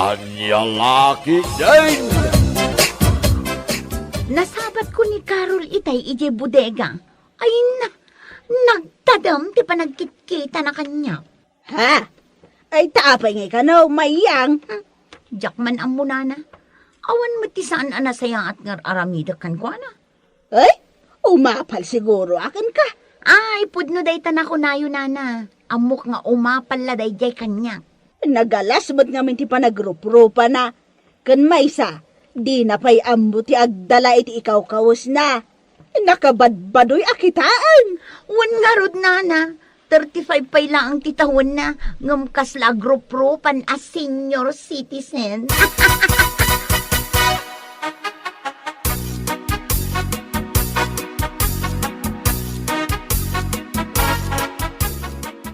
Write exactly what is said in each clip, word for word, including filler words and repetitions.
Ania la ketdin? Nasabatko ni Carol itay idiay bodega. Ay na, nagtadem ti panagkitkitana kaniak. Ha? Ay, ta apay ngay kano, Mayang? Hmm, diak man ammo, nana. Awan met ti saan a nasayaat nga ar-aramidek kenkuana. Ay, umapal siguro a kenka. Ay, pudno dayta nakunayo, nana. Ammok nga umapal la daydiay kaniak. Nagalas met ngamin ti panagruprupana. Ken maysa, dina pay ammo ti agdala iti ikawkawesna. Nakabadbadoy a kitaen. Wen ngarud, nana, thirty-five pay laeng ti tawenna, ngem kasla agruprupan a senior citizen.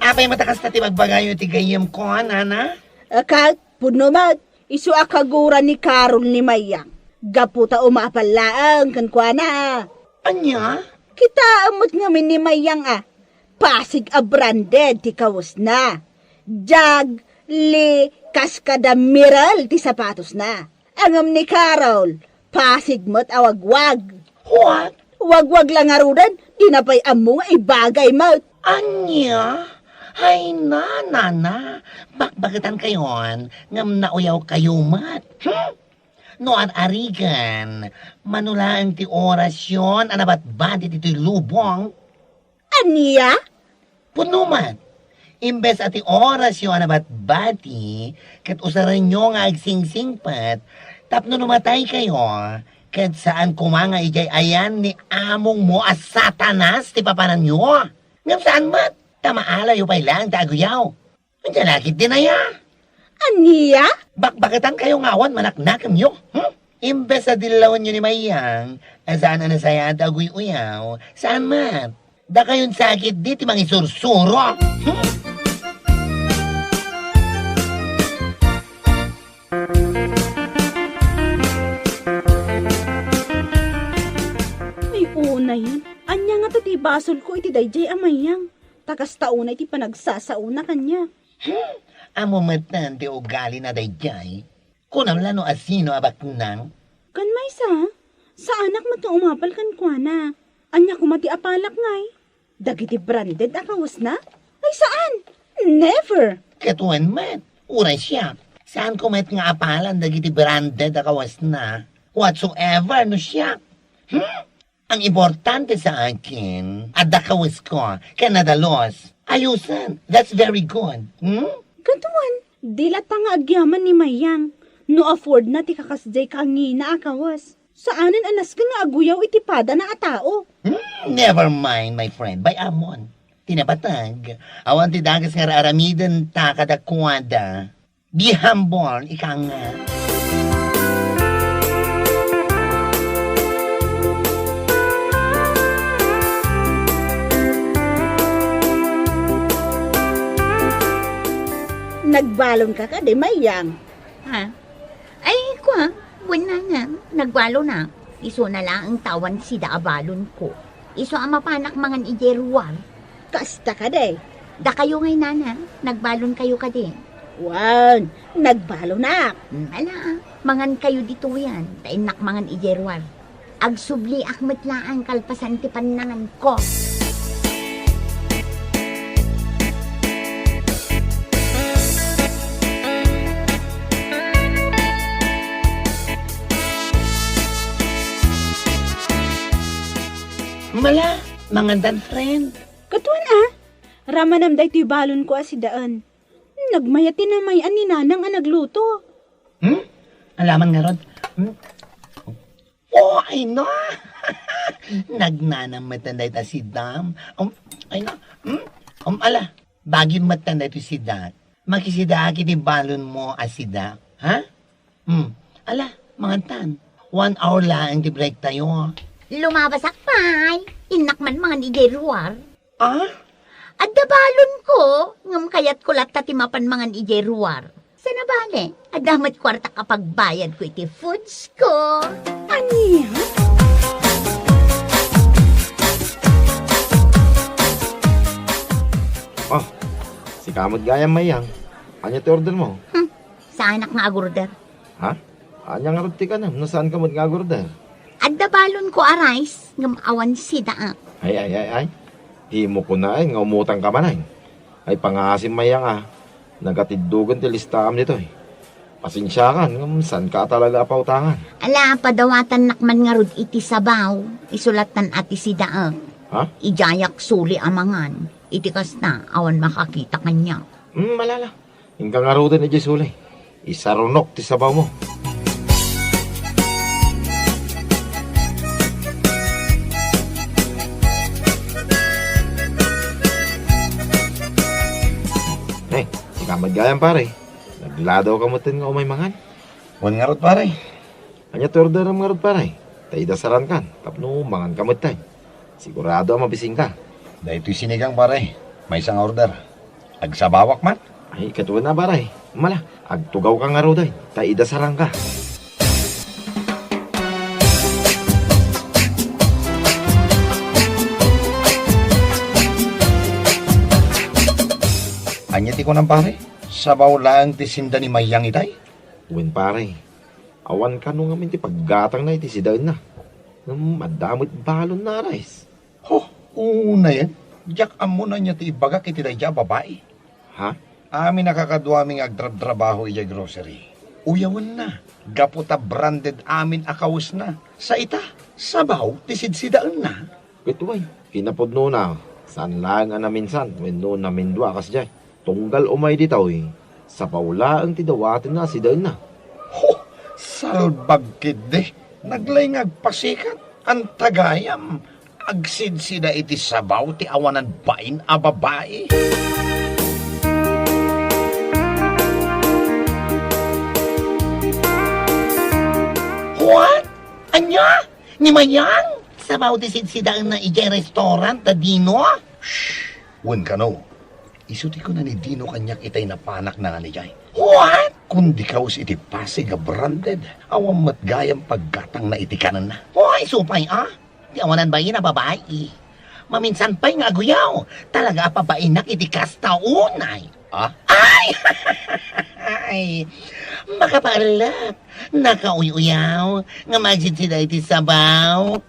Apay met a kasta ti bagbagayo iti gayyemko, nana? Ket, pudno met, isu a kagura ni Carol ni Mayang. Gapu ta umapal laeng kenkuana. Ania? Kitaem met ngamin ni Mayang a Pasig a branded ti kawesna. Jag, li, kas kada Miral ti sapatosna. Ngem ni Carol, Pasig met a wagwag. What? Wagwag la ngaruden, dina pay ammo nga ibagay met. Ania? Ay, nana, bakbaketankayon ngem nauyawkayo met. Hmm? No ar-arigen, mano laeng ti orasyon a nabatbati ditoy lubong. Ania? Pudno met, imbes a ti orasyo a nabatbati, ket usarenyo nga agsingsingpet, tapno no mataykayo, ket saan koma nga idiay ayan ni amongmo a Satanas ti papananyo. Ngem saan met, ta maalayo pay laeng ti aguyaw. Ania la ketdin aya? Ania? Bakbaketankayo nga awan manaknakemyo, hmm? Imbes a dillawenyo ni Mayang, a saan a nasayaat a aguy-uyaw, saan met? Dakayon sa ketdi ti mangisursuro, hmm? Ni unay, ania ngata ti basolko iti daydiay a Mayang? Ta kasta unay ti panagsasaona kaniak. Hmm, ammo metten ti ugalina daydiay. Kunam la no asino a baknang? Kan maysa, saanak met nga umapal kenkuana. Ania koma ti apalak ngay? Dagiti branded a kawesna? Ay, saan! Never! Ket wen met, uray siak. Saanko met nga apalan dagiti branded a kawesna. Whatsoever no siak. Hmm? Ang importante sa akin, adda kawesko, ken nadalus. Ayusen, that's very good. Hmm? Ket wen, di latta nga agyaman ni Mayang. No afford na ti kakasdiay kangina a kawes. Saanen a nasken nga aguyaw iti padana a tao. Hmm, never mind, my friend. Bay-amon. Ti naibatag, awan ti dakes nga ar-aramiden ta kadakuada. Be humble, ika nga. Nagbalonka kadi, Mayang? Ha? Ay, kua, wen nana, nagbalon a. Isuna laeng ta awan sida a balonko. Isu a mapanak mangan idiay ruar. Kasta kadi? Dakayo ngay nana, nagbalonkayo kadi? Wen, nagbalonak. Hmm, ala, mangankayo ditoyen, ta innak mangan idiay ruar. Agsubliak met laeng kalpasan ti pannanganko. Mala, mangantan, friend. Ket wen a, ramanam daytoy balonko a sidaen. Nagmayat ti namay-an ni Nanang a nagluto. Hmm? Alaman ngarud. Hmm? Oh, ay na! Nagnanam met dayta sidam. Um, ay na. Hmm? Um, ala, bagim met dayta sidak. Makisidaak iti balonmo a sida. Ha? Hmm. Ala, mangantan. One hour laeng ti break tayo. Lumabasak pay. Innak man mangan idiay ruar. Ah? Adda balonko, ngem kayatko latta ti mapan mangan idiay ruar. Sana bale, adda met kuartak a pagbayadko iti foods ko. Ania? Oh, sika met gayam, Mayang. Ania ti order mo? Hmm, Anak nga agorder. Ha? Ania ngarud ti kanem no saanka met nga agorder? Adda balonko a rice ngem awan sidaak. Ay, ay, ay, ay. Dimo kunaen nga umutangka manen. Ay, pangaasim, Mayang, a. Nagatiddogen ti listaam ditoy. Pasensiakan ngem saanka a talaga a pautangan. Ala, padawatannak man ngarud iti sabaw, isu latta ti sidaak. Ha? Idiayak suli a mangan. Iti kasta, awan makakita kaniak. Hmm, malala. Inka ngaruden idiay suli. Isarunok ti sabawmo. Eh, sika met gayam, pare. Nagladawka metten nga umay mangan. Wen ngarud, pare. Ania ti orderem ngarud, pare? Ta idasarankan tapno manganka metten. Sigurado a mabisinka. Daytoy sinigang, pare. Maysa nga order. Agsabawak man? Ay, ket wen a, pare. Mala, agtugawka ngaruden ta idasaranka. Ania ti kunam, pare? Sabaw laeng ti sinda ni Mayang itay? Wen, pare. Awan kano ngamin ti paggatangna iti sidaenna. Ngem adda met balonna a rice. Ho, unayen, diak ammo no ania ti ibagak iti daydiay a babai. Ha? Amin a kakaduami nga agtrabtrabaho idiay grocery. Uyawenna, gapu ta branded amin a kawesna. Sa ita, sabaw ti sidsidaenna. Ket wen, kinapudnona, saan laeng a naminsan wenno namindua a kasdiay. Tunggal umay ditoy, sabaw laeng ti dawatenna a sidaenna. Ho! Salbag ketdi! Naglay nga agpasikat, anta gayam, agsidsida iti sabaw ti awanan bain a babai. What? Ania? Ni Mayang? Sabaw ti sidsidaenna idiay restaurant da Dino? Shh! Wen kano, isu ti kuna ni Dino kaniak itay napanakna ngan idiay. What? Kundi kawes iti Pasig a branded, awan met gayam paggatangna iti kanenna. Oy, supay a? Ti awanan bain a babai. Maminsan pay nga aguyaw, talaga a pabainak iti kasta unay. Ah? Ay! Ay! Makapaellep! Nakauy-uyaw nga agsidsida iti sabaw.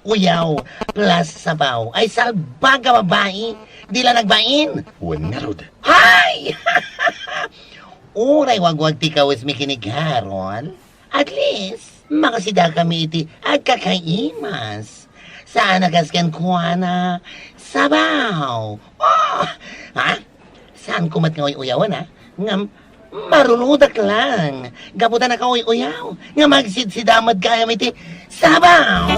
Uyaw plus sabaw. Ay, salbag a babai. Di la nagbain. Wen ngarud. Hay! Uray wagwag ti kawesmi ken ni Carol. At least, makasidakami iti agkakaimas. Saan a kas kenkuana, sabaw. Oh! Ha? Saanko met nga uy-uyawen, ha? Ngem, marurudak lang. Gapu ta nakauy-uyaw, nga agsidsida met gayam iti sabaw.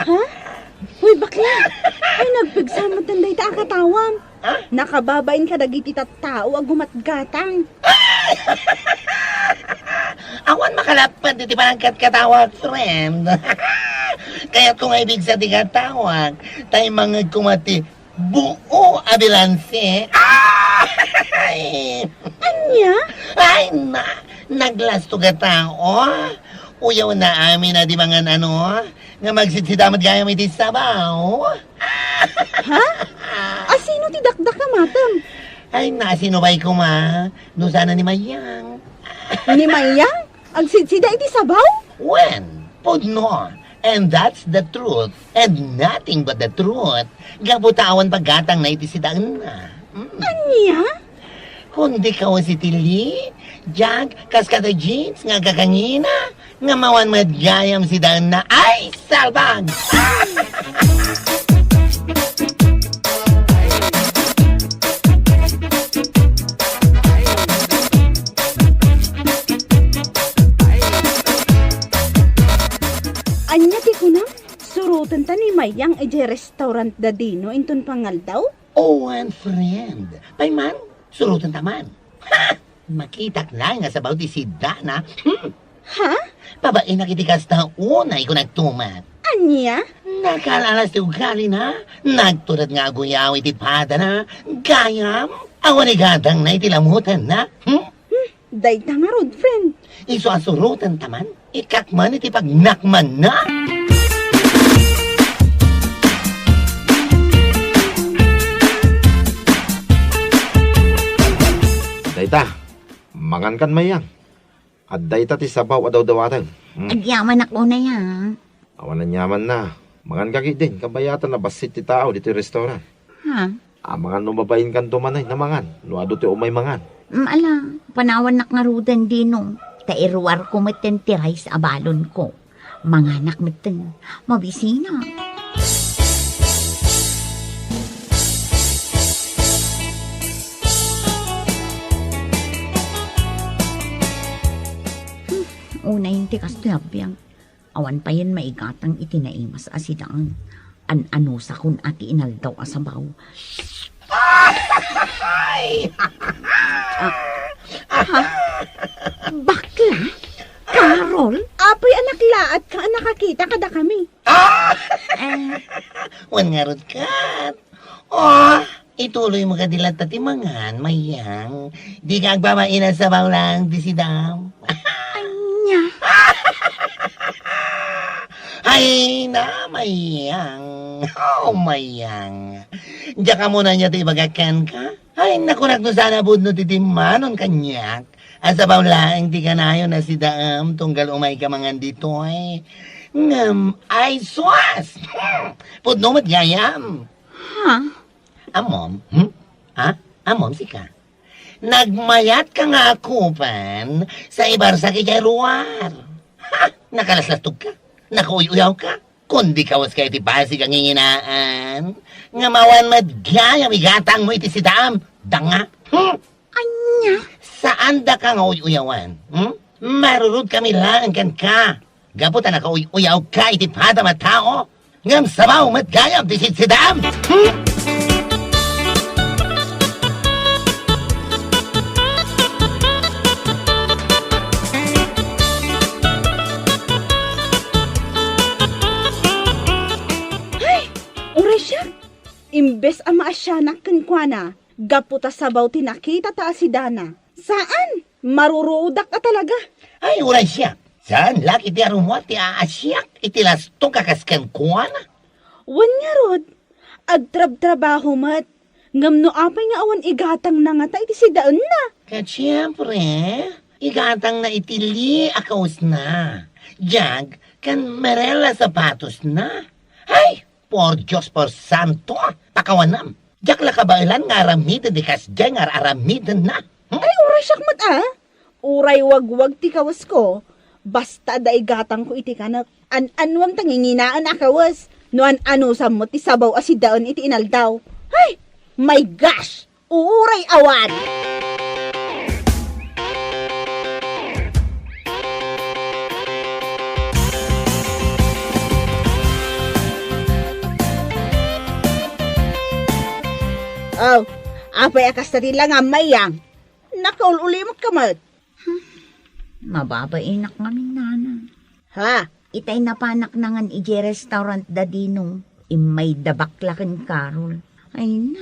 Ha? Hoy, bakla! Ay, nagpigsa met dayta a katawam. Ha? Nakababain kadagiti tattao a gumatgatang. Awan makalapad iti panangkatkatawak, friend. Kayatko nga ibigsa ti katawak, ta immangngegko met ti buo a bilanse. Ay! Ania? Ay, na, naglasto a tao. Uyaw na amin a di mangan ano, nga agsidsida met gayam iti sabaw. Ha? Asino ti dakdakamatem? Ay, na, sino pay koma? No saan a ni Mayang. Ni Mayang? Agsidsida iti sabaw? Wen, pudno. And that's the truth. And nothing but the truth. Gapu ta awan paggatangna iti sidaenna. Mm. Ania? Kundi kawes iti Lee, Jack, kas kada Jeans nga agkakangina, nga awan met gayam sidaenna. Ay, salbag! Ania ti kunam? Surotenta ni Mayang idiay restaurant da Dino inton pangaldaw? Owen, friend. Pay man, surotenta man. Ha! Makitak laeng nga sabaw ti sidaenna. Hmm. Ha? Pabainak iti kasta unay ko nagtumat. Ania? Nakal-alas ti ugalina. Nagtured nga aguyaw iti padana. Gayam, awan igatangna iti lamutanna. Hmm? Dayta ngarud, friend. Isu a surotenta man, ikakman iti pagnakmanna. Dayta, mangankan, Mayang. Adda ita ti sabaw a dawdawateng. Hmm. Agyamanak unay, a. Awan anyamanna. Manganka ketdin, kabayatan a bassit ti tao ditoy restaurant. Ha? Amangan no babainkanto manen a mangan, no adu ti umay mangan. Mm, ala, panawannak ngaruden, Dino. Ta iruarko metten ti rice a balonko. Manganak metten. Mabisinak. Hmm, unay ti kastoy a biag. Awan payen maigatang iti naimas a sidaam. An-anusakon a ti inaldaw a sabaw. Ay! Ah, ha? Bakla? Carol? Apay a naklaatka a nakakita kadakami? Ah! Eh. Wen ngarud ket. Oh, ituloymo kadi latta ti mangan, Mayang. Dika agbabain a sabaw laeng ti sidaam. Ania? Ay na, Mayang. Oh, Mayang. Diak ammoan ania ti ibagak kenka? Ay, nakunak no saan a pudno ti timmanon kaniak. A sabaw laeng ti kanayon a sidaam tunggal umayka mangan ditoy. Ngem, ay sus! Pudno met gayam. Ha? Ammom? Hmm? Ha? Ammom sika? Nagmayatka nga akupen sa ibarsak idiay ruar. Ha? Nakalaslastogka? Nakauy-uyawka? Kundi kawaska iti basig a nginginaan, ngem awan met gayam igatangmo iti sidaam, danga. Hmm? Ania? Saandaka nga uy-uyawan. Hmm? Marurodkami laeng kenka. Gapu ta nakauy-uyawka iti padam a tao, ngem sabaw met gayam ti sitsidaam. Hmm? Ay! Uray siak! Imbes a maasianak kenkuana, gapu ta sabaw ti nakitata a sidana. Saan! Maruruodak a talaga. Ay, uray siak. Saan la iti arumuar ti aasiak iti lastog a kas kenkuana? Wen ngarud, agtrabtrabaho met. Ngem no apay nga awan igatangna ngata iti sidaenna? Ket siempre, igatangna iti li a kawesna. Diak ken Mirella sapatosna. Ay! Por Dios, por santo, pakawanam. Diak la kabaelan nga aramiden ti kasdiay nga ar-aramidenna. Hmm? Ay, uray siak met, a. Uray wagwag ti kawesko, basta adda igatangko iti kanek. An-anuem ta nginginaen a kawes, no an-anusam met ti sabaw a sidaen iti inaldaw. Ay, my gosh! Uray awan! Oh, apay a kasta ti langam, Mayang? Nakaul-ulimekka met. Hmm, mababainak ngamin, nana. Ha? Itay napanak nangan idiay restaurant da Dino. Immay da bakla ken Carol. Ay na,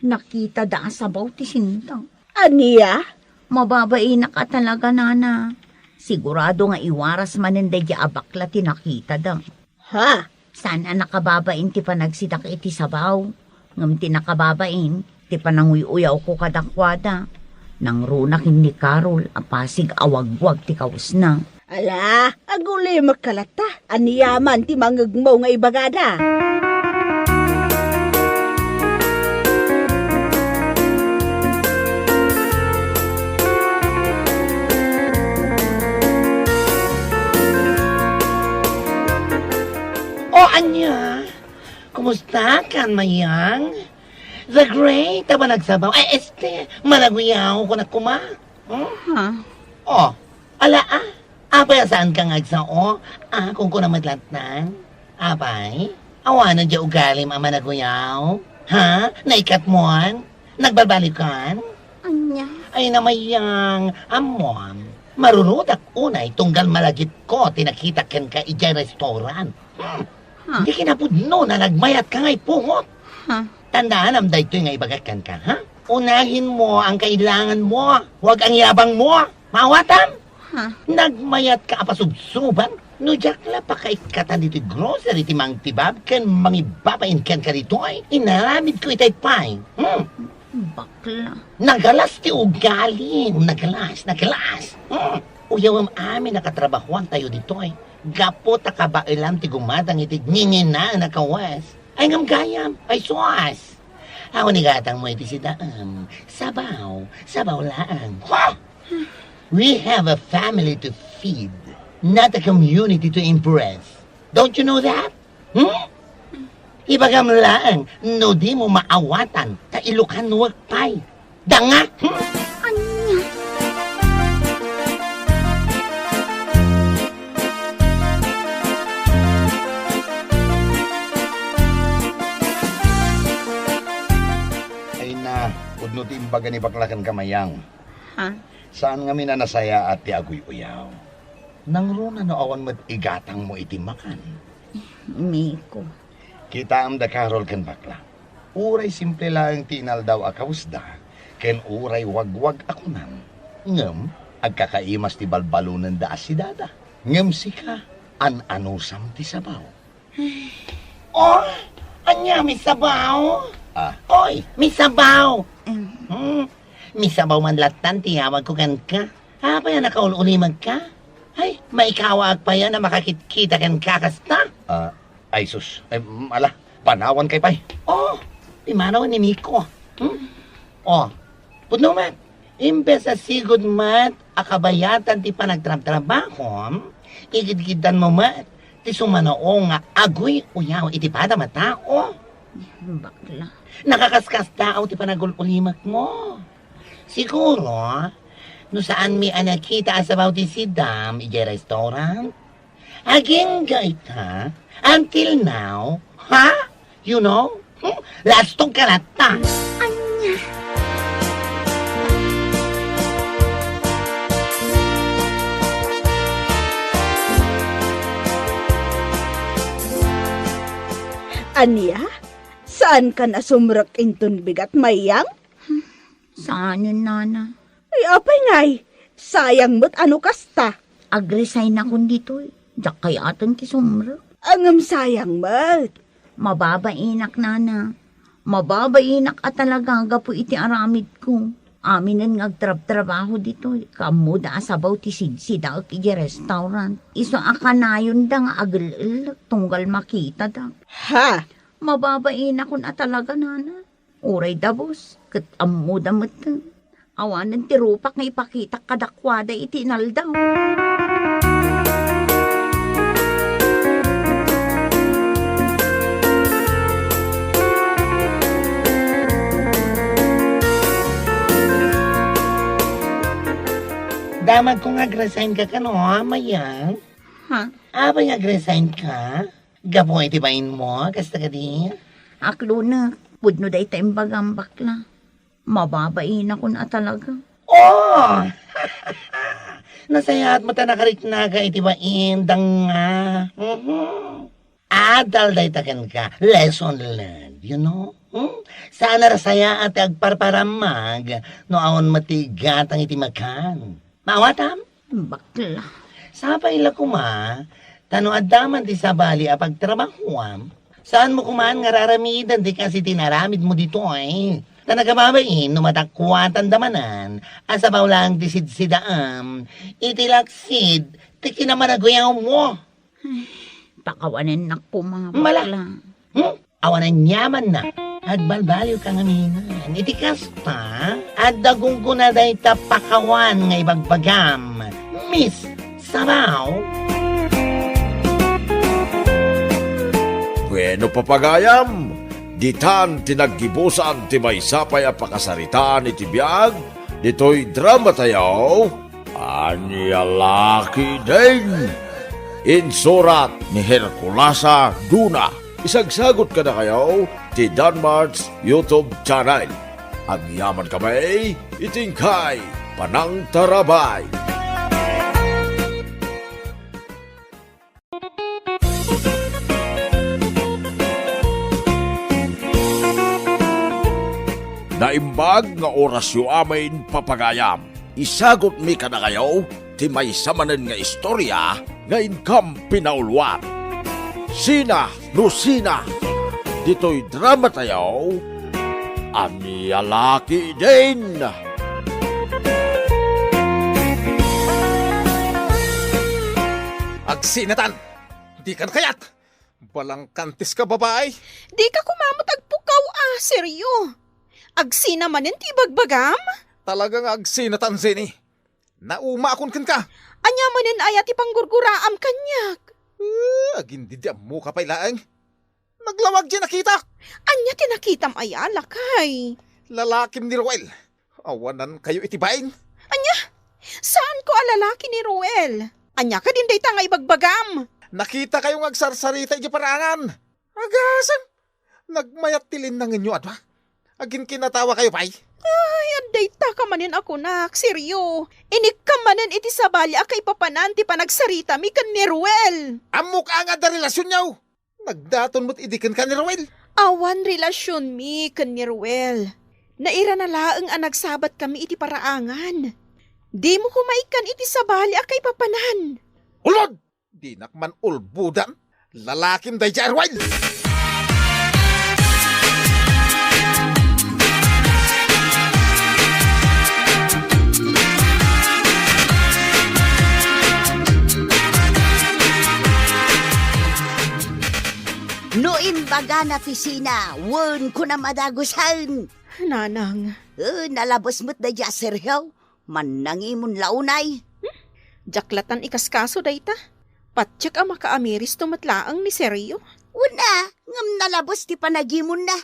nakitada a sabaw ti sinta. Ania? Mababainak a talaga, nana. Sigurado nga iwaras manen daydiay a bakla ti nakitada. Ha? Saan a nakababain ti panagsidak iti sabaw, ngem ti nakababain ti pananguy-uyawko kadakuada. Nangrunak ken ni Carol a pasig a wagwag ti kawesna. Ala, agulimekka latta. Aniaman ti mangngegmo nga ibagada? O ania? Kumusta kan, Mayang? The great a managsabaw. Ay, este, managuyaw ko na kuma. Hmm? Ha? Oh, ala, a. Apay a saan ka nga agsao? A, kunkuna met lattan. Apay, awanan diay ugalim a managuyaw? Ha? Naikatmon? Nagbalbalikan? Ania? Ay, na, Mayang, ammom, marurudak unay tunggal malagipko ti nakitak kenka idiay restaurant. Hmm. Ha? Di kinapudno na nagmayatka nga ipungot. Ha? Tandaanam daytoy nga ibagak kenka, ha? Unahenmo ang kailanganmo, huwag ang yabangmo. Maawatam? Ha? Nagmayatka a pasubsuban? No diak la pakaikkatan ditoy grocery ti mangtibab ken mangibabain kenka ditoy, inaramidko itay pay. Hmm. Bakla. Nagalas ti ugalim. Nagalas, nagalas. Hmm. Uyawem amin a katrabahoantayo ditoy. Gapu ta kabaelam ti gumadang iti nginginaen a kawes. Ay, ngem gayam. Ay, sus! Awan igatangmo iti sidaem. Sabaw. Sabaw laeng. Ha? We have a family to feed, not a community to impress. Don't you know that? Hmm? Ibagam laeng, no dimo maawatan, ta Ilocanuek pay. Danga! Hmm? Ania? Ay na, pudno ti imbaga ni bakla kenka, Mayang. Ha? Saan ngamin a nasayaat ti aguy-uyaw? Nangruna no awan met igatangmo iti makan. Miko. Kitaem da Carol ken bakla. Uray simple laeng ti inaldaw a kawesda, ken uray wagwag a kunan. Ngem agkakaimas ti balbalonenda a sidada. Ngem sika, an-anusam ti sabaw. Oh, ania, misabaw? Ah. Oy, misabaw! Em. Hmm, misabaw man lattan ti yawagko kenka. Apay a nakaul-ulimekka? Ay, maikawaak pay a makakitkita kenka kasta. Ah, ay sus. Ay, mm, ala, panawan kay pay. Oh, pimanaw ni Miko. Hmm? Oh, pudno met. Imbes a sigud met a kabayatan ti panagtrabtrabahom, igidgiddanmo met ti sumano nga aguy-uyaw iti padam a tao. Bakla. Nakakaskastaaw ti panagul-ulimekmo. Siguro, no saanmi a nakita a sabaw ti sidam idiay restaurant, agingga ita until now, ha? You know? Hmm? Lastog ka latta. Ania? Ania? Saanka nasumrek inton bigat, Mayang? Saanen, nana. Ay, apay ngay? Sayang met a no kasta. Agresign akon ditoy. Diak kayat ti sumrek. Ngem sayang met. Mababainak, nana. Mababainak a talaga gapu iti aramidko. Aminen nga agtrabtrabaho ditoy. Kaammoda a sabaw ti sidsidaek iti restaurant. Isu a kanayonda nga agel-ellek tunggal makitada. Ha? Mababainakon a talaga, nana. Uray dabus, ket ammoda metten. Awanen ti rupak nga ipakitak kadakuada iti inaldaw. Damagko nga agresign ka kano, Mayang? Ha? Apay nga agresign ka? Gapu iti bainmo, kasta kadi? Aklonek, pudno dayta imbagam, bakla. Mababainakon a talaga. Oh! Nasayaat met a nakariknaka iti bain, danga. Mhm. Adal dayta kenka. Lesson learned, you know? Hmm? Saan a nasayaat ti agparparammag no awan met ti igatang iti makan. Maawatam? Bakla. Sapay la koma, ta no adda man ti sabali a pagtrabahoam, saanmo koman nga raramiden ti kas iti inaramidmo ditoy. Ta nagababain no madakuatan da manen a sabaw laeng ti sidsidaem iti laksid ti kinamanaguyawmo. Ay, pakawanennak koma, Mala. Bakla. Hmm? Awan aniamanna. Agbalbaliw ka ngamin. Iti kasta, adda gunggona dayta pakawan nga ibagbagam, Miss Sabaw. Bueno, papagayam, ditan ti naggibusan ti maysa pay a pakasaritaan iti biag ditoy drama tayo. Ania la ketdin? Insurat ni Herculasa Duna. Isagsagut kadakayo ti Danmart's YouTube channel. Agyaman kami iti inkay panangtarabay. Naimbag nga orasyo amin, papagayam. Isagutmi kadakayo ti maysa manen nga istoria nga inkam pinauluan. Sina no sina? Ditoy dramatayo, Ania La Ketdin. Agsinatan! Dikan kayat! Balangkantis ka, babai! Dika koma met agpukaw a, Sergio. Agsina manen ti ibagbagam? Talaga nga agsinatan, Jenny. Naumaakon kenka. Ania manen aya ti panggurguraam kaniak? Eh, agin didi ammoka pay laeng. Naglawag diay nakitak. Ania ti nakitam aya, lakay? Lalakim ni Ruel. Awanankayo iti bain. Ania? Saanko a lalaki ni Ruel? Ania kadin dayta nga ibagbagam? Nakitakayo nga agsarsarita idiay paraangan. Agasem! Nagmayat ti linnangenyo a dua. Aginkinatawakayo pay? Ay, addayta ka manen a kunak, Sergio. Inikka manen iti sabali a kaipapanan ti panagsaritami ken ni Ruel. Ammok a nga adda relasionyo. Nagdaton met idi kenka ni Ruel. Awan relasionmi ken ni Ruel. Nairana laeng a nagsabatkami iti paraangan. Dimo koma ikkan iti sabali a kaipapanan. Ulbod! Dinak man ulbodan. Lalakim daydiay a Ruel! No imbagana ti sina, wen, kunam a dagusen. Nanang. Eh, nalabes met daydiay a Sergio. Mannangimon la unay. Hmm? Diak latan ikaskaso dayta. Patiek a makaamiristo met laeng ni Sergio. Wen a, ngem nalabes ti panagimonna.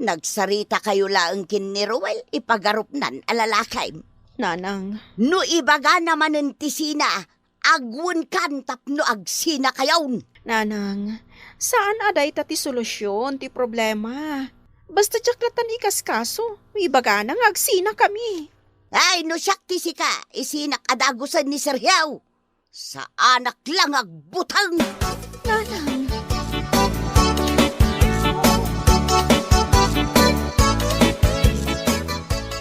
Nagsaritakayo laeng ken ni Ruel, ipagarupnan a lalakim. Nanang. No ibagana manen ti sina, agwenkan tapno agsinakayon. Nanang, saan a dayta ti solusion ti problema. Basta diak latan ikaskaso, ibagana nga agsinakami. Ay, no siak ti sika, isinak a dagusen ni Sergio. Saanak la nga agbuteng. Nanang.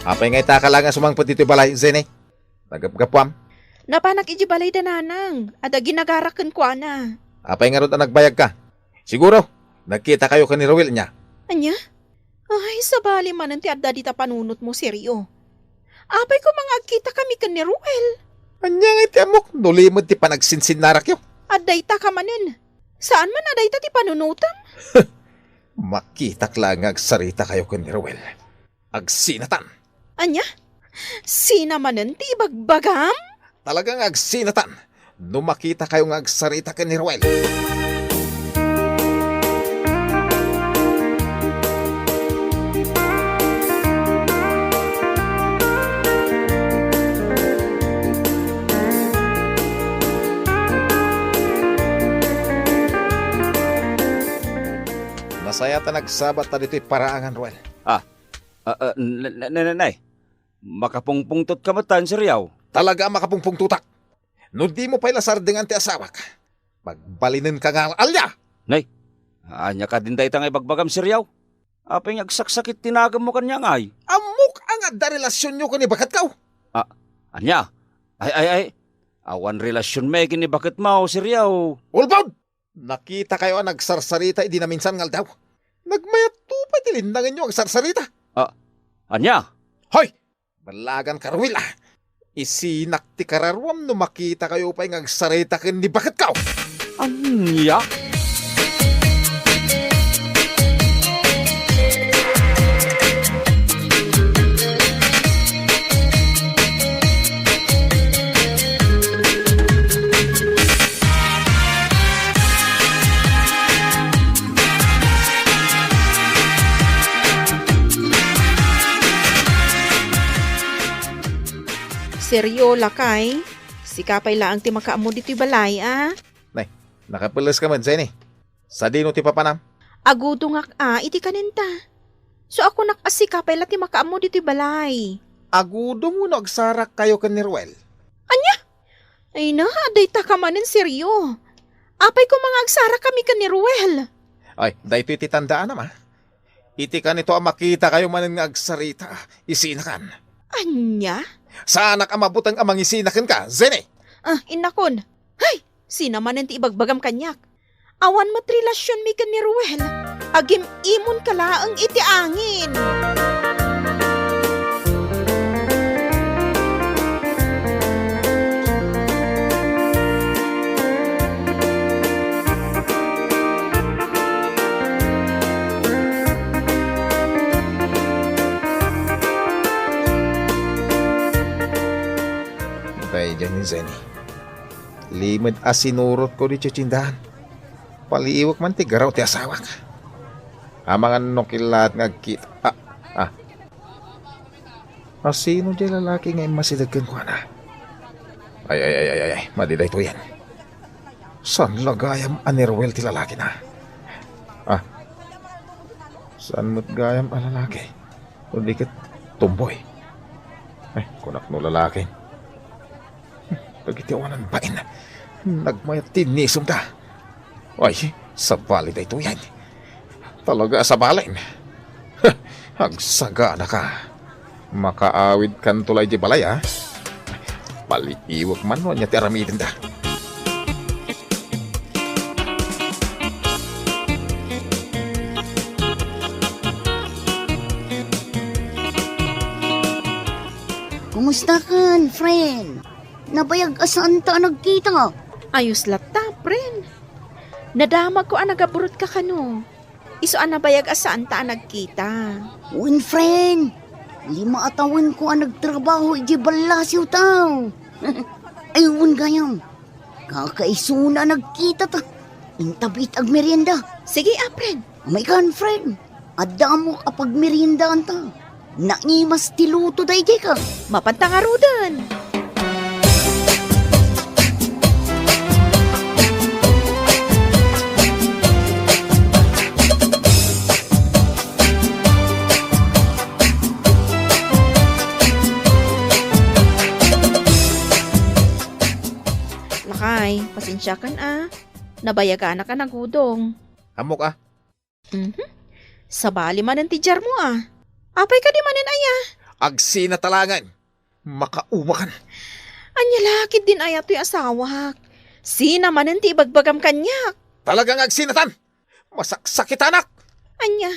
Apay nga ita ka la nga sumangpet ditoy balay, Jenny? Nagapgapuam? Napanak idiay balay da nanang, adda ginagara kenkuana. Apay ngarud a nagbayagka? Siguro, nagkitakayo ken ni Ruel ania? Ania? Ay, sabali manen ti adda dita panunotmo, Sergio. Apay koma nga agkitakami ken ni Ruel? Ania ngay ti ammok no limed ti panagsinsinnarakyo? Addayta ka manen. Saan man a dayta ti panunotam? Makitak laeng nga agsaritakayo ken ni Ruel. Agsinatan. Ania? Sina manen ti ibagbagam? Talaga nga agsinatan no makitakayo nga agsarita ken ni Ruel. Nasayaat a nagsabatta ditoy paraangan, Ruel. Ah, ah, ah, n-, n-, n-, n-, nay, makapungpungtotka met, Sergio? Talaga a makapungpungtotak. No dimo pay la sardengan ti asawak, pagbalinenka nga al-alia. Nay, ania kadin dayta nga ibagbagam, Sergio? Apay nga agsaksakit ti naganmo kaniak ngay? Ammok a nga adda relasionyo ken ni baketko. Ah, ania? Ay, ay, ay. Awan relasionmi ken ni baketmo, Sergio. Ulbod! Nakitakayo a nagsarsarita idi naminsan nga aldaw. Nagmayatto pay ti linnangenyo agsarsarita. Ah, ania? Hoy! Ballaganka, Ruel, a. Isinak ti kararuam no makitakayo pay nga agsarita ken ni baketko. Ania? Sergio, lakay, sika pay laeng ti makaammo ditoy balay, a? Nay, nakapeles ka met, Jenny. Sadino ti papanam? Agudongak a iti kanenta. So, a kunak a sika pay la ti makaammo ditoy balay. Agudom wenno agsarakkayo ken ni Ruel? Ania? Ay na, dayta ka manen, Sergio. Apay koma nga agsarakami ken ni Ruel? Ay, daytoy ti tandaanam, a. Iti kanito a makitakayo manen nga agsarita, isinakan. Ania? Saanak a mabuteng a mangisina kenka, Jenny! Ah, innakon. Hay! Sina manen ti ibagbagam kaniak? Awan met relasionmi ken ni Ruel. Agim-imonka laeng iti angin. Daydiay ni Jenny. Limed a sinurotko diay tiendaan. Paliiwek man ti garaw ti asawak. Amangan no killaat nga agkita. Ah, ah. Asino diay lalaki nga immasideg kenkuana? Ay, ay, ay, ay, ay, ay. Madi daytoyen. Saan la gayam a ni Ruel ti lalakina? Ah. Saan met gayam a lalaki? No di ket tomboy. Ay, kunak no lalaki. Dagiti awanan bain, nagmayat ti inisumda. Ay, sabali daytoyen. Talaga a sabalin. Agsaganaka. Makaawidkanto la idiay balay, a? Paliiwek man no ania ti aramidenda. Kumustakan, friend? Nabayag a saanta a nagkita. Ayos latta, friend. Nadamagko a nagaburutka kano. Isu a nabayag a saanta a nagkita. Wen, friend. Lima a tawenko a nagtrabaho idiay ballasiwtaw. Ay, wen gayam. Kakaisuna a nagkitata. Intabi iti agmerienda. Sige, a, friend. Amaykan, friend. Adda ammok a pagmeriendaanta. Naimas ti luto daydiay ka. Mapanta ngaruden. Lakay, pasensiakan a. Nabayaganak a nagudong. Ammok a. Mhm. Sabali manen ti diarmo a. Apay kadi manen aya? Agsina talagan. Makaumakan. Ania la ketdin aya toy asawak? Sina manen ti ibagbagam kaniak? Talagang agsinatan. Masaksakitanak. Ania?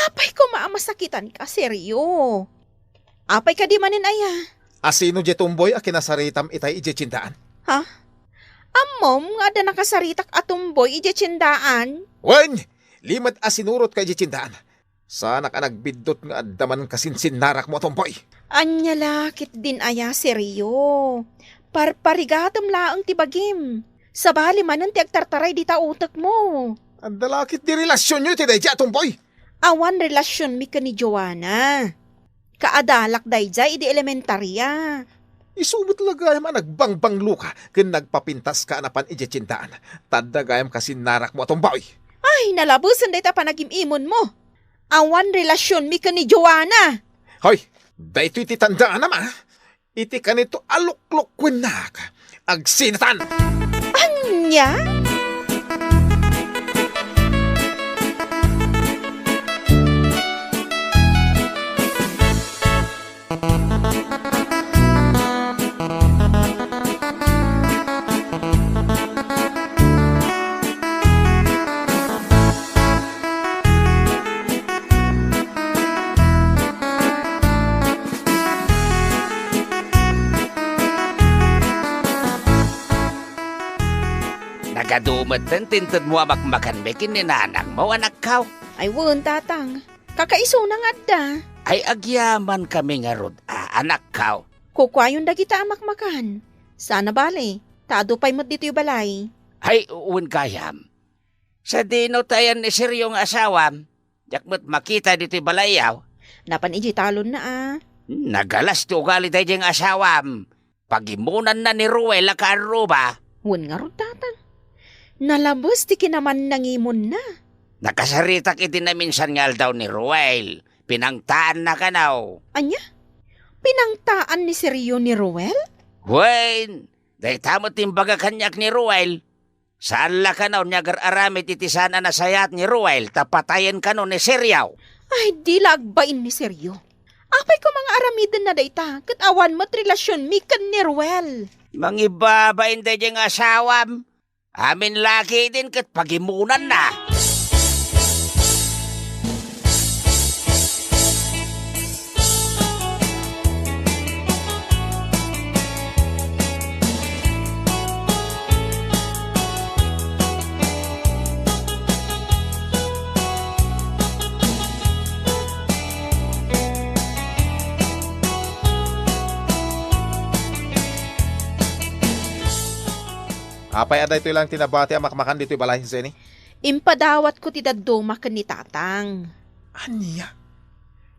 Apay koma a masakitanka, serio? Apay kadi manen aya? Asino diay tomboy a kinasaritam itay idiay tiendaan? Ha? Ammom nga adda nakasaritak a tomboy idiay tiendaan? Wen, limed a sinurotka idiay tiendaan. Saanak a nagbiddut nga adda man kasinsinnarakmo a tomboy. Ania la ketdin aya, serio? Parparigatem laeng ti bagim. Sabali manen ti agtartaray dita utekmo. Adda la ketdi relasionyo iti daydiay a tomboy. Awan relasionmi ken ni Joanna. Kaadalak daydiay idi elementaria. Isu met la gayam a nagbangbangloka ken nagpapintaska a napan idiay tiendaan. Ta adda gayam kasinnarakmo a tomboy. Ay, nalabesen dayta panagim-imonmo. Awan relasionmi ken ni Joanna. Hoy, daytoy ti tandaanam a. Iti kanito a luklukkuennak, agsinatan! Ania? Nagadu metten ti intedmo a makmakanmi ken ni nanangmo, anakko. Ay wen, tatang. Kakaisuna nga adda. Ay, agyamankami ngarud a, anakko. Kukuayon dagita a makmakan. Saan a bale, ta adu pay met ditoy balay. Ay, wen gayam. Sadino ti ayan ni Sergio nga asawam? Diak met makita ditoy balayyo. Napan idiay talonna a. Nagalas ti ugali daydiay nga asawam. Pagimonanna ni Ruel a kaarruba. Wen ngarud, tatang. Nalabes ti kinamannangimonna. Nakasaritak iti naminsan nga aldaw ni Ruel. Pinangtaanna kano. Ania? Pinangtaan ni Sergio ni Ruel? Wen, dayta met ti imbaga kaniak ni Ruel. Saan la kano nga agar-aramid iti saan a nasayaat ni Ruel ta patayen kano ni Sergio? Ay, di la agbain ni Sergio. Apay koma nga aramidenna dayta, ket awan met relasionmi ken ni Ruel. Mangibabain daydiay nga asawam. Amin la ketdin ket pagimonanna. Apay a daytoy laeng ti nabati a makmakan ditoy balay, Jenny? Impadawatko ti dadduma ken ni Tatang. Ania?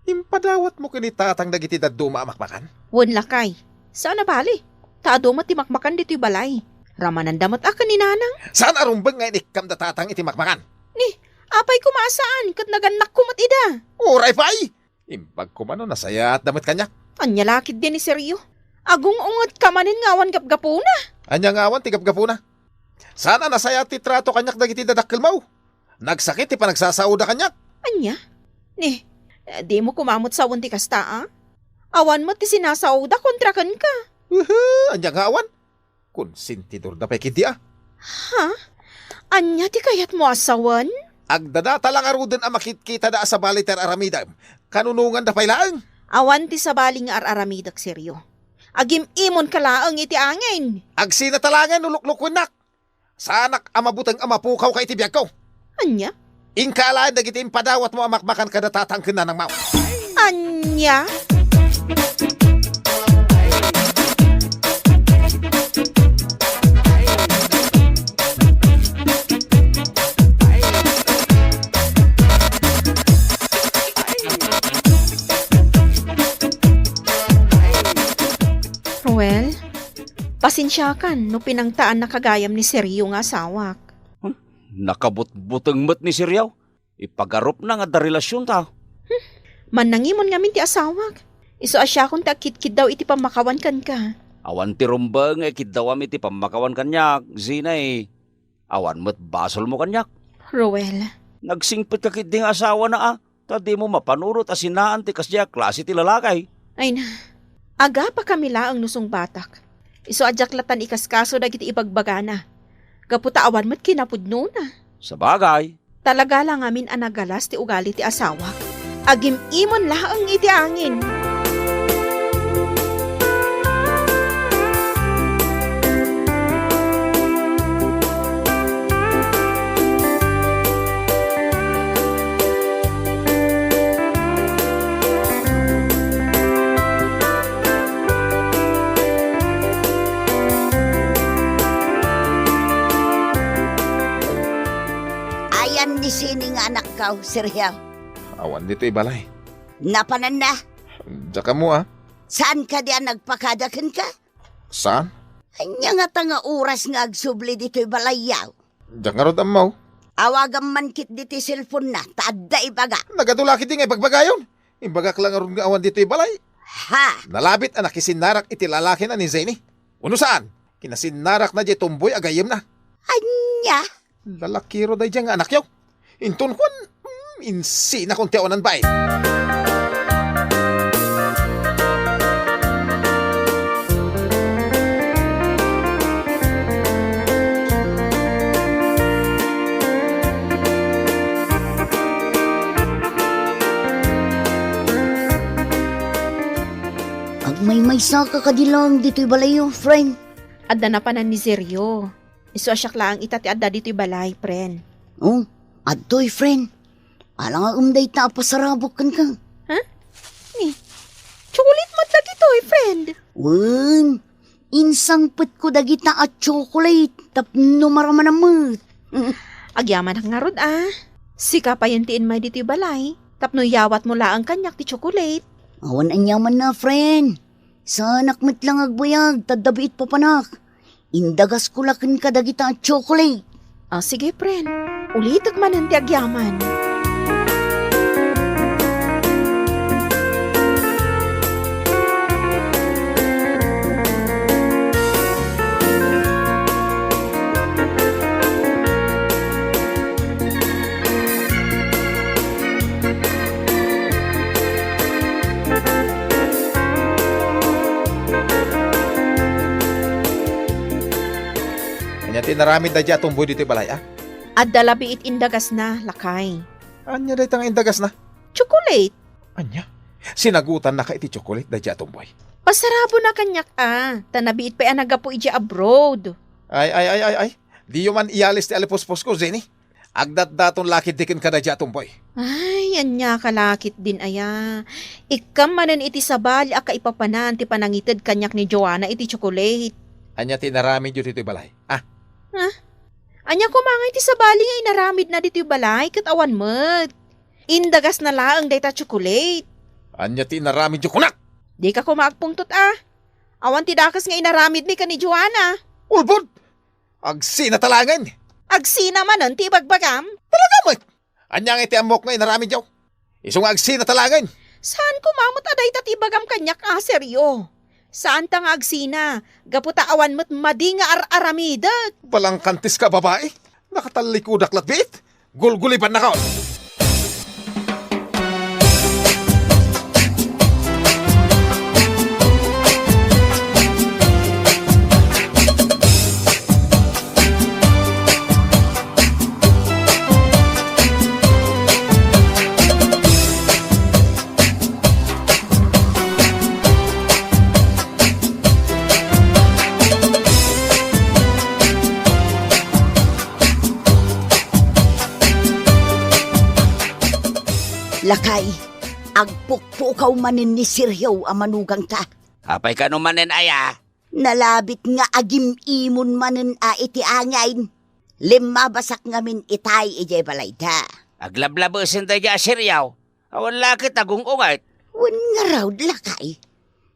Impadawatmo ken ni Tatang dagiti dadduma a makmakan? Wen, lakay. Saan a bali. Ta adu met ti makmakan ditoy balay. Ramananda met a ken ni Nanang. Saan a rumbeng nga inikkamda Tatang iti makmakan? Ni, apay koma a saan, ket nagannakko met ida. Uray pay! Imbag koma no nasayaatda met kaniak. Ania la ketdi ni Sergio? Agung-ungetka manen nga awan gapgapuna. Ania nga awan ti gapgapuna? Saan a nasayaat ti trato kaniak dagiti dadakkelmo? Nagsakit ti panagsasaoda kaniak. Ania? Ni, dimo koma met sawen ti kasta, a? Awan met ti sinasaoda kontra kenka. Uhu, ania nga awan? Konsentidorda pay ketdi, a. Ha? Ania ti kayatmo a sawen? Agdadata la ngaruden a makitkitada a sabali ti ar-aramidem. Kanunonganda pay laeng. Awan ti sabali nga ar-aramidek, Sergio. Agim-imonka laeng iti angin. Agsinata laengen no luklukuennak. Saanak a mabuteng a mapukawka iti biagko. Ania? Inka alaen dagiti impadawatmo a makmakan kada Tatang ken Nanangmo. Ania? Ruel, pasensiakan no pinangtaannaka gayam ni Sergio nga asawak. Hmm? Nakabutbuteng met ni Sergio. Ipagarupna nga adda relasionta. Hmm. Mannangimon ngamin ti asawak. Isu a siakon ti agkitkiddaw iti pammakawan kenka. Awan ti rumbeng nga ikiddawam iti pammakawan kaniak, Zina, e. Awan met basolmo kaniak. Ruel. Nagsingpetka ketdi nga asawana, a, ta dimo mapanunot a sinaan ti kasdiay a klase ti lalaki. Ay na, agapakami laeng no sungbatak. Isu a diak lattan ikaskaso dagiti ibagbagana. Gapu ta awan met kinapudnona. Sabagay. Talaga la ngamin a nagalas ti ugali ti asawak. Agim-imon laeng iti angin. Ayan ni Sini nga anakkaw, Sergio? Awan ditoy balay. Napananna? Diak ammo, a. Saan kadi a nagpakada kenka? Saan? Ania ngata nga oras nga agsubli ditoy balayyaw? Diak ngarud ammo. Awagam man ketdi ti cellphone-na, ta adda ibaga. Nagadu la ketdi nga ibagbagayon. Imbagak la ngarud nga awan ditoy balay. Ha? Nalabit a nakisinnarak iti lalakina ni Zeni. Wenno saan? Kinasinnarakna diay tumboy a gayyemna. Ania? Lalakiro daydiay nga anakyo. Inton kuan, mm, insinakon ti awanan bain. Agmaymaysaka kadi laeng ditoy balayyo, friend? Adda napanan ni Zerio. Isu a siak laeng ita ti adda ditoy balay, friend. Oh, adtoy, friend. Ala nga em dayta a pasarabok kenka. Ha? Ni, chocolate met dagitoy, friend. Wen, insangpetko dagita a chocolate tapno maramanam met. Agyamanak ngarud, a. Sika payen ti immay ditoy balay, tapno iyawatmo laeng kaniak ti chocolate. Awan aniamanna, friend. Saanak met la nga agbayag, ta adda biit papanak. Indagasko la kenka dagita a chocolate. Ah, sige, friend. Ulitek manen ti agyaman. Ti inaramid daydiay a tumboy ditoy balay, a? Adda labi iti indagasna, lakay. Ania dayta nga indagasna? Chocolate. Ania? Sinagutannaka iti chocolate daydiay a tumboy? Pasarabona kaniak, a, ta nabiit pay a naggapu idiay abroad. Ay, ay, ay, ay, ay. Diyo man iyalis ti alipuspusko, Jenny. Agdatdaton la ketdi kenka daydiay a tumboy. Ay, ania ka la ketdin aya. Ikkam manen iti sabali a kaipapanan ti panangited kaniak ni Joanna iti chocolate. Ania ti inaramidyo ditoy balay? A? Ha? Ania koma ngay ti sabali nga inaramidna ditoy balay ket awan met? Indagasna laeng dayta chocolate. Ania ti inaramidyo kunak? Dika koma agpungtot, a. Awan ti dakes nga inaramidmi ken ni Joanna. Ulbod! Agsinata laengen! Agsina manen ti ibagbagam? Talaga met! Ania ngay ti ammok nga inaramidyo? Isu nga agsinata laengen! Saan koma met a dayta ti ibagam kaniak a seryo. Saanta nga agsina, gapu ta awan met madi nga ar-aramidek. Balangkantis ka, babai! Nakatallikudak latbiit! Gulgulibannakon! Lakay, agpukpukaw manen ni Sergio a manugangta. Apay kano manen aya? Nalabit nga agim-imon manen a iti angin. Limmabasak ngamin itay idiay balayda. Aglablabesen daydiay a Sergio. Awan la ket agung-unget. Wen ngarud, lakay.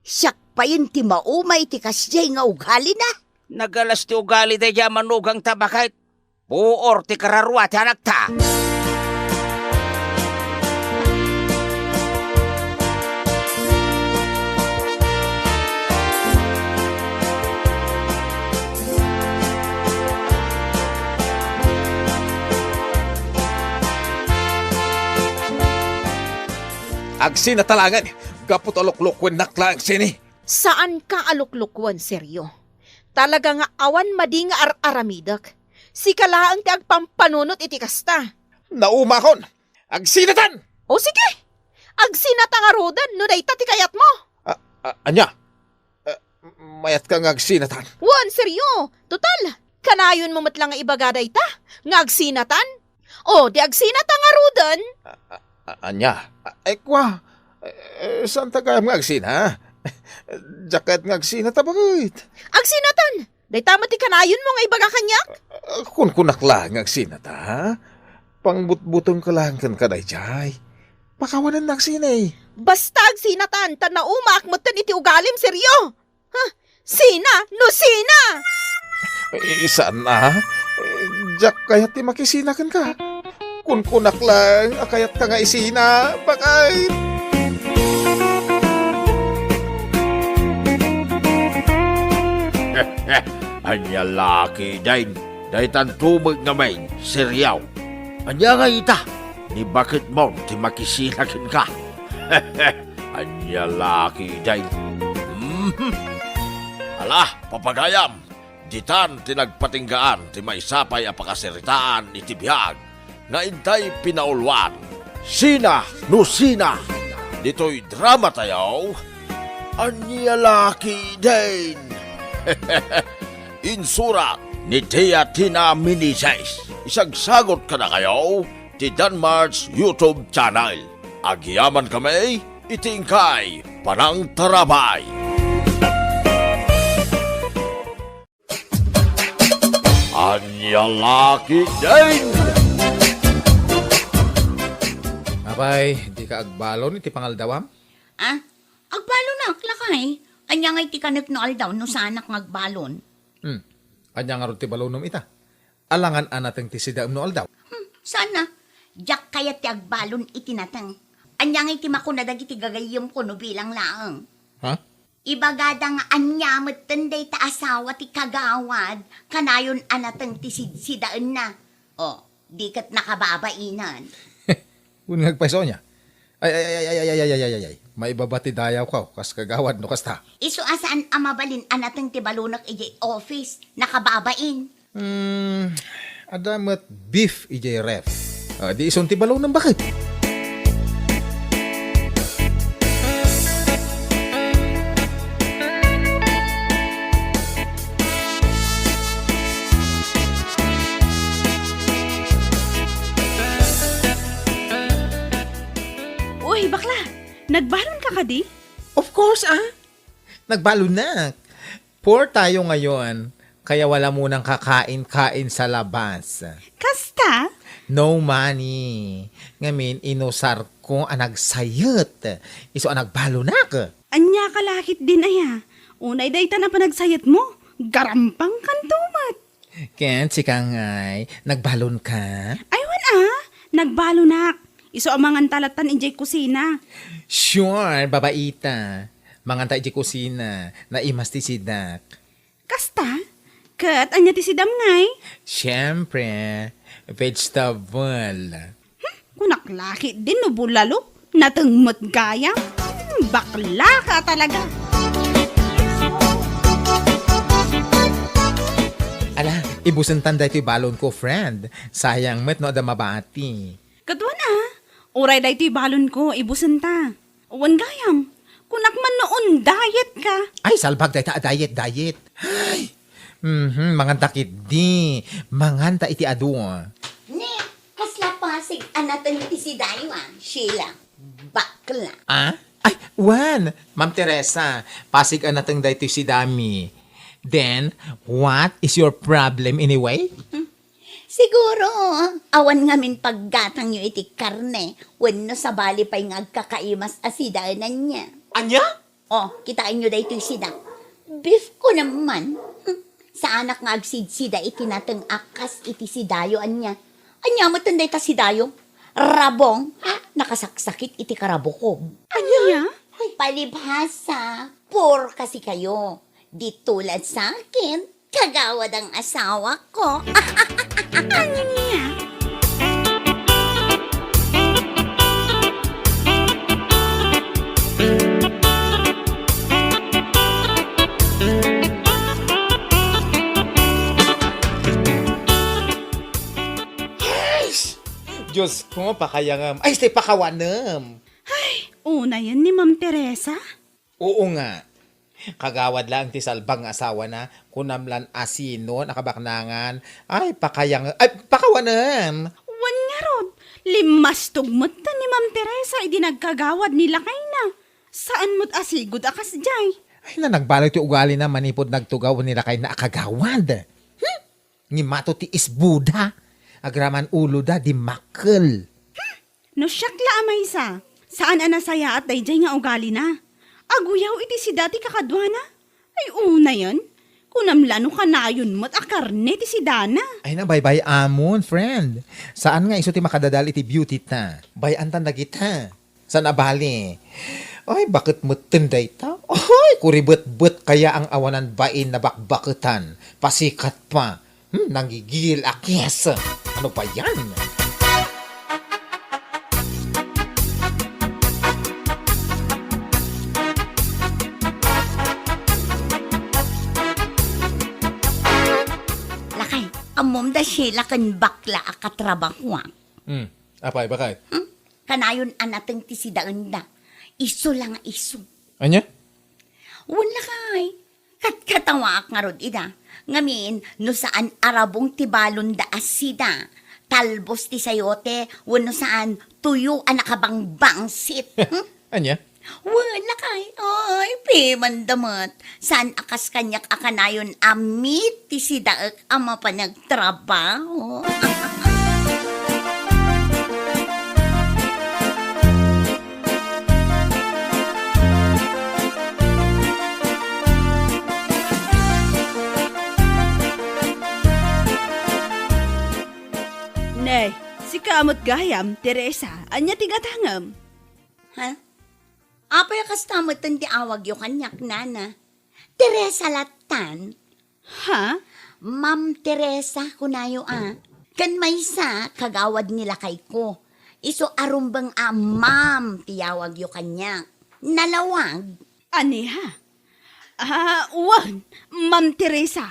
Siak payen ti maumay ti kasdiay nga ugalina. Nagalas ti ugali daydiay a manugangta, baket. Puor ti kararua ti anakta. Agsinata laengen, gapu ta luklukuennak laeng, Jenny. Saanka a luklukoen, Sergio. Talaga nga awan madi nga ar-aramidek. Sika laeng ti agpampanunot iti kasta. Naumakon! Agsinatan! O sige! Agsinata ngaruden no dayta ti kayatmo. A, a, ania? A, mayatka nga agsinatan? Wen, Sergio. Total, kanayonmo met la nga ibaga dayta nga agsinatan. O, di agsinata ngaruden. A, a, a, ania? A, ay, kua. Eh, saanta gayam nga agsina? Diak kayat nga agsinata, baket. Agsinatan! Dayta met ti kanayonmo nga ibaga kaniak? A, kunkunak laeng nga agsinata. Pangbutbutengka laeng kenka daydiay. Pakawanennak, Jenny. Basta agsinatan, ta naumaak metten iti ugalim, Sergio. Ha? Sina? No sina? Eh, saan a? Eh, diak kayat ti makisina kenka. Kunkunak laeng a kayatka nga isina, baket. Ania la ketdin, daytanto met ngamin, Sergio. Ania ngay ita? Ni baketmo ti makisina kenka. Ania la ketdin. Mhm. Ala, papagayam, ditan ti nagpatinggaan ti maysa pay a pakasaritaan iti biag nga intay pinauluan. Sina no sina? Ditoy drama tayo, Ania la ketdin. Insurat ni Tia Tina Meneses. Isagsagot kadakayo ti Danmar's YouTube channel. Agyamankami iti inkay panangtarabay. Ania la ketdin? Apay, dika agbalon iti pangaldawam? Ah, agbalon, lakay. Ania ngay ti kanek no aldaw no saanak nga agbalon? Hmm. Ania ngarud ti balonom ita? Alangan a nateng ti sidaem no aldaw? Hmm, saan a? Diak kayat ti agbalon iti nateng. Ania ngay ti makuna dagiti gagayyemko no bilang laeng? Ha? Ibagada nga ania metten dayta asawa ti kagawad, kanayon a nateng ti sidsidaenna. O, di ket nakababainan. Wen nga agpayso ania? Ay, ay, ay, ay, ay, ay, ay, ay, ay, ay. Maibaba ti dayawko, kas kagawad no kasta. Isu a saan a mabalin a nateng ti balonek idiay office, nakababain. Hmm, adda met beef idiay ref. Ah, di isun ti balon ng bakit? Uy, bakla! Nagbalon ka kadi? Of course, ah. Nagbalon na. Poor tayo ngayon, kaya wala munang kakain-kain sa labas. Kasta? No money. Ngamin, inusar ko a nagsayet. Isu a nagbalonak. Anya ka lakit din aya? Unay dayta na panagsayet mo. Garampang kanto met. Ken sika ngay, nagbalon ka? Ay, wen a, nagbalonak. Isu a manganta lattan idiay kusina. Sure, babaita. Manganta idiay kusina. Naimas ti sidak. Kasta? Ket anya ti sidam ngay? Siyempre, vegetable. Hmm, kunak lakit din no bulalo. Natengmet gayam. Hmm, bakla ka talaga. Ala, ibusentan daytoy balon ko, friend. Sayang met no adda mabati. Kaduan a, uray daytoy balon ko, ibusenta. Wen gayam, kunak man no on diet ka. Ay, salbag dayta a diet, diet. Ay, mhm, manganta ketdi. Manganta iti adu. Ni, kasla pasig a nateng ti sidayo a, Sheila. Bakla. Ah? Ay, wen, Ma'am Teresa, pasig a nateng daytoy sidami. Then, what is your problem anyway? Hmm. Siguro, awan ngamin paggatangyo iti karne wenno sabali pay nga agkakaimas a sidaenannya. Ania? O, kitaenyo daytoy sida. Beef ko naman. Hmm. Saanak nga agsidsida iti nateng a kas iti sidayo ania. Ania metten dayta sidayo? Rabong, ha? Nakasaksakit iti karabuko. Ania? Ay, palibhasa, poor kasi kayo. Di tulad sa akin, kagawad ang asawa ko. Ania? Ay, Diyos ko, pakayangem. Ay, say pakawanem. Ay, unayen ni Ma'am Teresa? Oo nga. Kagawad laeng ti salbag nga asawana, kunam lan a sinon a kabaknangan. Ay, pakayang-, ay, pakawanem. Wen ngarud, limmastog metten ni Ma'am Teresa idi nagkagawad ni lakayna. Saan met a sigud a kasdiay. Ay, na, nagbalik ti ugalina manipud nagtugaw ni lakayna a kagawad. Hmm? Ngimato ti isbuda. Agraman uloda, dimmakkel. No siak la a maysa, saan a nasayaat daydiay nga ugalina. Aguyaw iti sida ti kakaduana. Ay, unayen, kunam la no kanayon met a karne ti sidana. Ay, na, baybay-amon, friend. Saan nga isu ti makadadal iti beauty ta? Bay-antan dagita. Saan a bali? Ay, baket metten dayta? Ay, kuribetbet kaya ang awanan bain na bakbaketan. Pasikat pa. Hmm, nanggigil a kes. Ano ba yan? Lakay, ammom da Sheila ken bakla a katrabahoak. Hmm, apay, bakit? Hmm? Kanayon a nateng ti sidaenda. Isu la nga isu. Ania? Wen lakay, katkatawaak ngarud ida. Ngamin, no saan a rabong ti balonda a sida, talbos ti sayote, wenno saan, tuyo a nakabangbangsit. Hmm? Ania? Wen lakay, ay, pimanda met. Saan a kas kaniak a kanayon a meet ti sidaek a mapan agtrabaho. Ne, sika met gayam, Teresa, ania ti gatangem? Ha? Apay a kasta metten ti awagyo kaniak, nana? Teresa lattan. Ha? Ma'am Teresa, kunayo a. Ken maysa, kagawad ni lakayko. Isu a rumbeng a ma'am ti yawagyo kaniak. Nalawag. Ania? Ah, wen, Ma'am Teresa.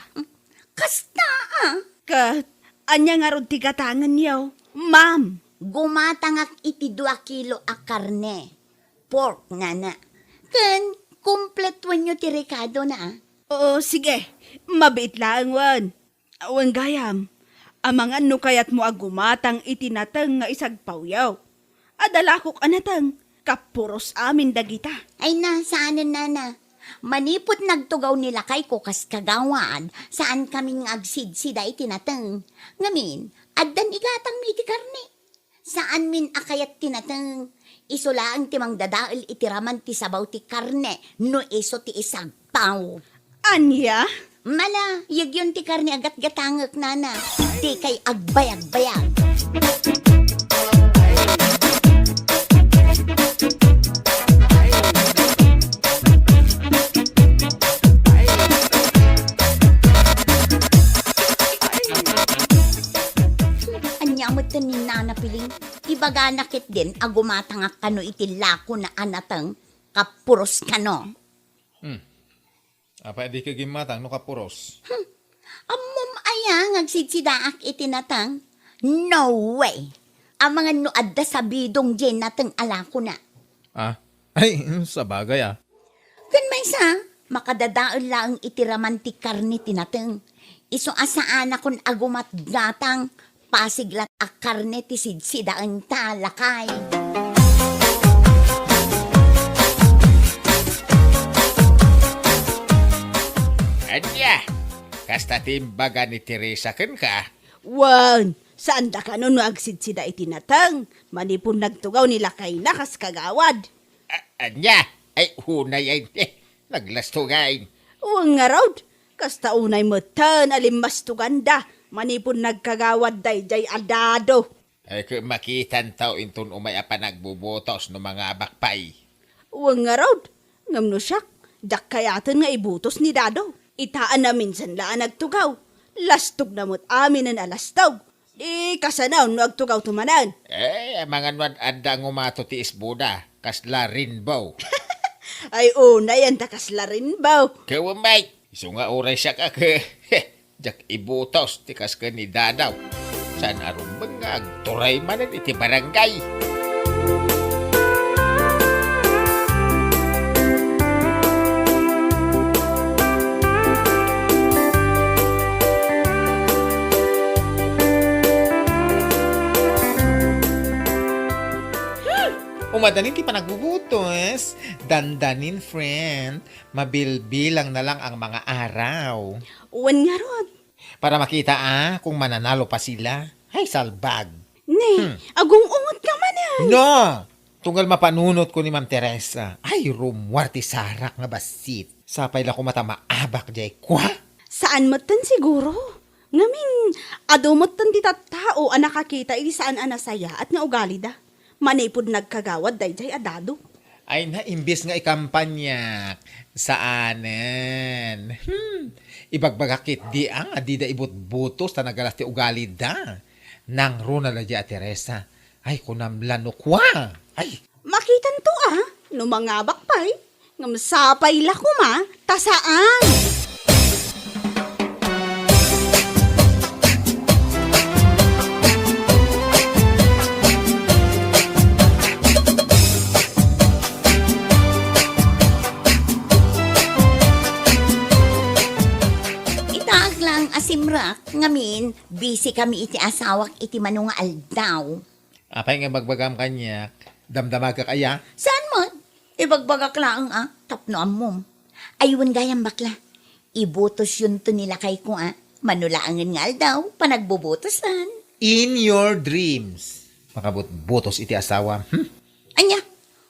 Kasta a. Ket ania ngarud ti gatangenyo, ma'am? Gumatangak iti dua kilo a karne, pork, nana. Ken kumpletuenyo ti rekadona, a. O, sige, mabiit laeng wen. Wen gayam, amangan no kayatmo a gumatang iti nateng nga isagpawyo. Adda lakok a nateng, kapuros amin dagita. Ay na, saanen, nana. Manipud nagtugaw ni lakayko kas kagawad, saankamin nga agsidsida iti nateng. Ngamin, addan igatangmi iti karne. Saanmin a kayat ti nateng. Isu laeng ti mangdadael iti raman ti sabaw ti karne no isu ti isagpaw. Ania? Mala, yegyon ti karne a gatgatangek, nana. Dikay agbayagbayag. Ania met ken ni Nana Piling? Ibagana ketdin a gumatangak kano iti lakona a nateng, kapuros kano. Hmm. Apay a dika gimmatang no kapuros? Hmm. Ammom aya nga agsidsidaak iti nateng? No way! Amangan no adda sabidong diay nateng a lakona. Ah? Ay, sabagay, ah. Ken maysa, makadadael laeng iti raman ti karne ti nateng. Isu a saanakon a gumatgatang, pasig la a karne ti sidsidaenta, lakay. Ania? Kasta ti imbaga ni Teresa kenka? Wen, saanda kano no agsidsida iti nateng, manipud nagtugaw ni lakayna kas kagawad. A-, ania? Ay, unay ay, eh, naglastugan. Wen ngarud, kasta unay metten a limmastuganda manipud nagkagawad daydiay a dado. Ay, ket makitanto inton umay a panagbubutos no mangabak pay. Wen ngarud, ngem no siak, diak kayaten nga ibutos ni dado. Ita a naminsan la a nagtugaw, lastogna met aminen a lastog. Di kasano no agtugawto manen? Eh, amangan no ad-adda ngumato ti isboda, kasla rainbow. Ay, unay, anta kasla rainbow. Kawan, Mike. Isu nga uray siak a ke, diak ibutos ti kas ken ni Dadaw. Saan a rumbeng nga agturay manen iti barangay. Hmm! Umadanin ti panagbubutos. Dandanin, friend. Mabilbilang na lang ang mga araw. Wen ngarud. Para makita, ah, kung mananalo pa sila. Ay, salbag. Ne, hmm, agung-ungot ka manen. No! Tunggal mapanunot ko ni Ma'am Teresa. Ay, rummuar ti sarak nga bassit. Sapay la koma ta maabak diay kua. Saan metten siguro? Ngamin, adu metten ti tattao a nakakita iti saan a nasayaat nga ugalida. Manipud nagkagawad daydiay a dado. Ay na, imbes nga ikampanyak, saanen. Hmm, ibagbagak ketdi a nga dida ibutbutos ta nagalas ti ugalida. Nangruna la diay a Teresa. Ay, kunam la no kua. Ay. Makitanto a, no mangabak pay, ngem sapay la koma ta saan. Itaak laeng a simrek, ngamin, busy kami iti asawak iti mano nga aldaw. Apay nga ibagbagam kaniak, damdamagak aya? Saan met? Ibagbagak laeng a, tapno ammom. Ay, wen gayam, bakla. Ibutosyonto ni lakayko a, mano laengen nga aldaw, panagbubutosan. In your dreams. Makabutbutos iti asawam. Hmm? Ania?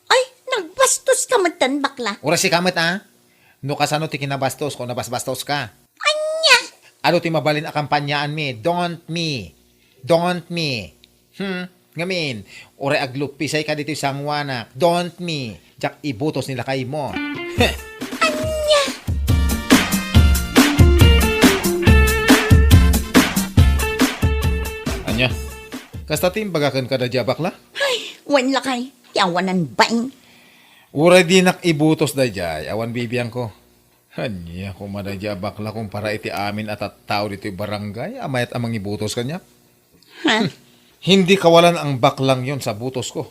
Ay, nagbastoska metten, bakla. Uray sika met a. No kasano ti kinabastosko, nabasbastoska. Ania? Adu ti mabalin a kampanyaanmi, don't me. Don't me. Hmm, ngamin, uray agluppisayka ditoy sangoanak, don't me. Diak ibutos ni lakaymo. Heh. Ania? Ania? Kasta ti imbagak kenka daydiay a bakla? Ay, wen lakay, ti awanan bain. Uray dinak ibutos daydiay, awan bibiangko. Ania koma daydiay a bakla kumpara iti amin a tattao ditoy barangay a mayat a mangibutos kaniak? Ha? Hindi kawalan ang baklang yon sa butos ko.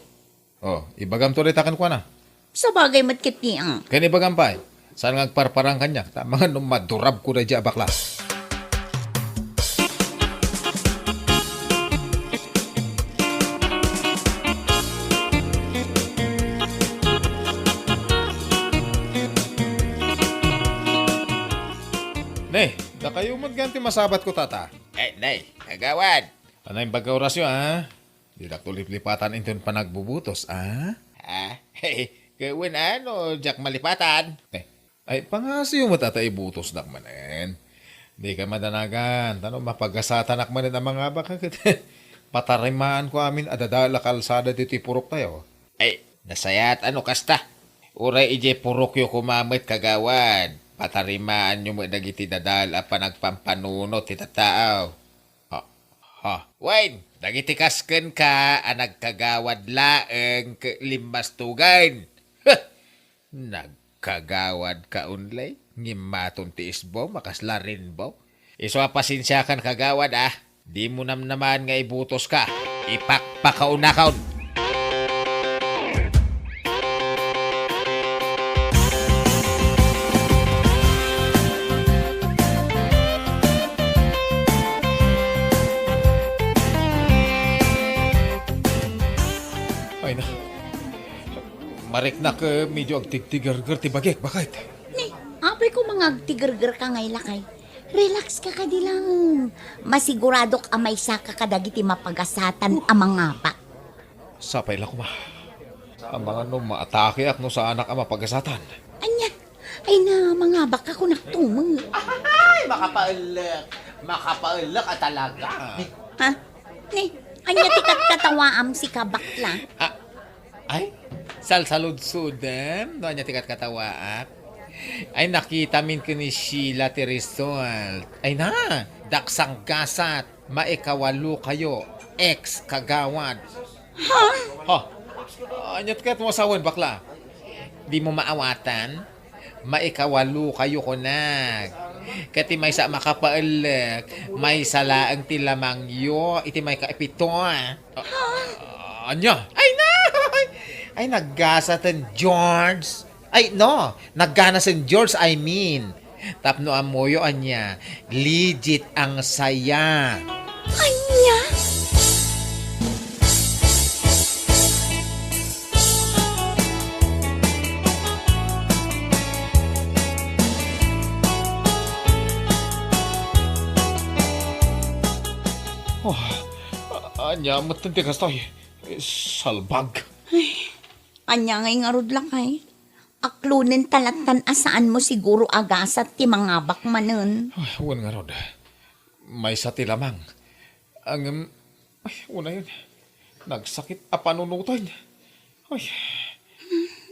Oh, ibagamto dayta kenkuana. Sabagay met ketdi, ah. Ken ibagam pay, saan nga agparparang kaniak, ta amangan no madurabko daydiay a bakla. Ne, dakayo met gayam ti masabatko, tata. Eh, nay, kagawad. Anay, bagga orasyo, ah. Dinak to liplipatan inton panagbubutos, ah? Ah, ket wen, ano, diak malipatan. Eh, ay, pangasiyo met a ta ibutosnak manen. Dika madanagan, ta no mapagasatannak manen a mangabak, ket patarimaanko amin a dadael a kalsada ditoy puroktayo. Ay, nasayaat a no kasta. Uray idiay purokyo koma met, kagawad. Patarimaanyo met dagiti dadael a panagpampanunot ti tattao. Ha? Ha? Wen, dagiti kas kenka a nagkagawad laeng ket limmastugen. Huh! Nagkagawad ka unlay, ngimmaton ti isbom a kasla rainbow. Isu a pasensiakan, kagawad, ah. Dimo namnamaan nga ibutoska. Ipakpakaunakon. Ay na. Mariknak, eh, medyo agtigtigerger ti bagik, baket. Ni, apay ko nga agtigergerka ngay, lakay. Relax ka kadi lang. Masiguradok a maysaka kadagiti mapagasatan a mangabak. Sapay la koma. Amangan no maatakeak no saanak a mapagasatan. Ania? Ay na, mangabak ka kunak tumo. Ay, makapaellek. Makapaellek a talaga. Ha? Ni, ania ti katkatawaam, sika, bakla? Ah, ay, salsaludsodem no ania ti katkatawaak. Ay, nakitamin ken ni Sheila ti result. Ay na, daksang gasat, maikawalo kayo, ex kagawad. Ha? Ha? Ania ti ket mo asawen, bakla? Di mo maawatan? Maikawalo kayo kunak. Ket ti maysa a makapaellek, maysa laeng ti lamangyo iti maikaipito. Ah, ania? Ay na! Ay, nagganasen George. Ay, no, nagganasen George, I mean. Tapno ammoyo ania, legit ang saya. Ania? Oh, a-, ania met ti kastoy? Eh, salbag. Ay, ania ngay ngarud, lakay? Aklonen ta lattan a saanmo siguro a gasat ti mangabak manen. Ay, wen ngarud. Maysa ti lamang. Ngem, ay, unayen. Nagsakit a panunoten. Ay.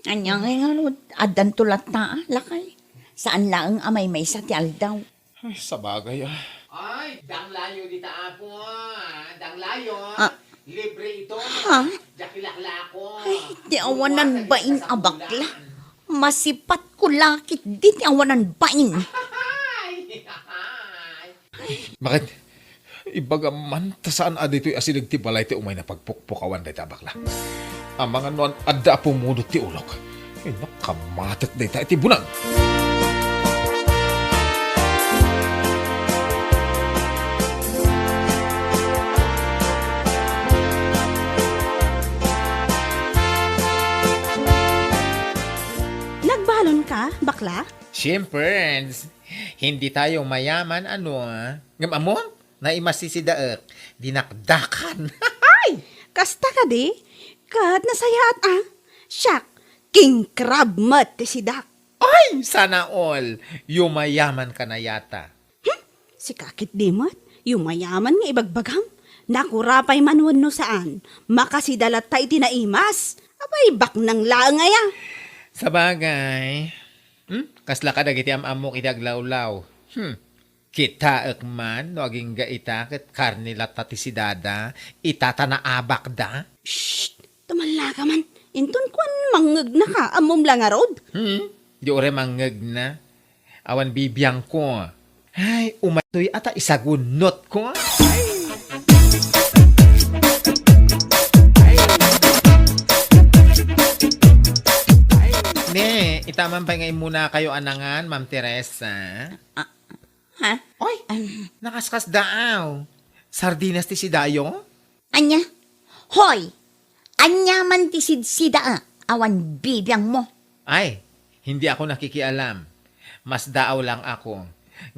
Ania ngay ngarud, addanto latta, ah, lakay. Saan laeng a maymaysa ti aldaw. Ay, sabagay, ah. Ay, danglayo dita, Apo, ah. Danglayo. Ah. Libre ito. Ha? Diak ilaklako. Ay, ti awanan bain a bakla. Masipatko la ketdi ti awanan bain. Ay, ay. Baket, ibagam man ta saan a ditoy asideg ti balay ti umay napagpukpukawan dayta a bakla. Amangan no adda a pumudot ti ulok. Ay, nakamatek dayta iti bunag. Nagbalon ka, bakla? Siyempre, hindi tayo mayaman, ano, ah? Ngem ammo, naimasisidaek, dinakdakan. Ay! Kasta kadi? Ket nasayaat, ah. Siak, king crab met ti sidak. Ay, sana all. Yumayaman ka na yata. Hmm? Sika ketdi met, yumayaman nga ibagbagam. Nakura pay man wenno saan, makasida latta iti naimas. Apay, baknang laeng aya. Sabagay. Hmm? Kasla kadagiti am-ammok iti aglawlaw. Hmm. Kitaek man no agingga ita ket karne latta ti sidada, ita ta naabakda. Shh! Tumallaka man. Inton kuan, mangngegnaka, ammom la ngarud? Hmm? Di uray mangngegnaka. Awan bibiangko. Ay, umatoy ata isagunotko. Ne, itaman pay nga immunakayo a nangan, Ma'am Teresa. Ah, ha? Oy, Um, nakaskasdaaw. Sardinas ti sidayo? Ania? Hoy! Ania man ti sidsida, ah? Awan bibiangmo. Ay, hindi ako nakikialam. Masdaaw lang ako.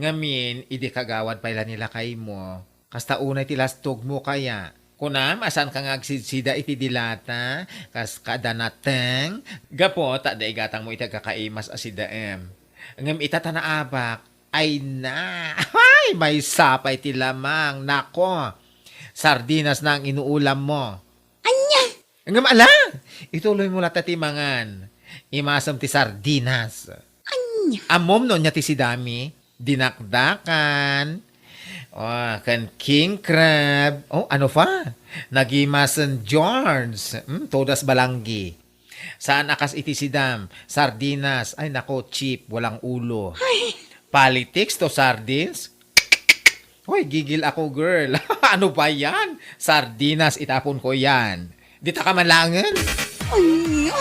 Ngamin, idi kagawad pay la ni lakaymo, kasta unay ti lastogmo kaya? Kunam a saanka nga agsidsida iti dilata, kas kada nateng? Gapu ta adda igatangmo iti agkakaimas a sidaem. Ngem ita ta naabak, ay na! Ay, maysa pay ti lamang. Nako, sardinas na ang inuulammo. Ania? Ngem ala, ituloymo latta ti mangan. Imasem ti sardinas. Ania? Ammom no ania ti sidami? Dinakdakan. Oh, ken king crab. Oh, ano pa? Nagimasen George. Hmm, todas balanggi. Saan a kas iti sidam? Sardinas. Ay, nako, cheap, walang ulo. Ay. Politics to sardines? Hoy, gigil ako, girl. Ano ba yan? Sardinas, itapon ko yan. Dita ka man laengen? Ania?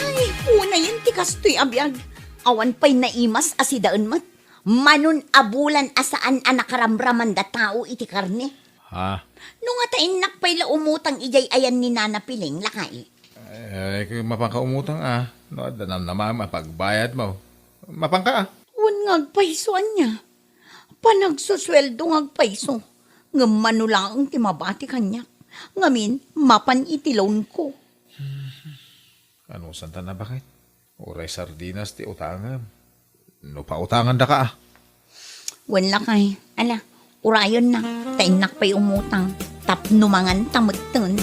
Ay, unayen ti kastoy a biag. Awan pay naimas a sidaen met. Manon a bulan a saan a nakaramraman da tao iti karne. Ha? No nga ta innak pay la umutang idiay ayan ni Nana Piling, lakay. Ay, mapanka umutang, ah. No, adda namnamaem a pagbayadmo. Mapanka, ah. Wen nga agpayso, ania? Panagsusueldo nga agpayso. Ngem mano laeng ti mabati kaniak. Ngamin, mapan iti loan ko. Anusanta, nabaket? Uray sardinas ti utangem. No pautangandaka, ah. Wen lakay. Ala, urayonna. Ta innak pay umutang. Tapno manganta metten.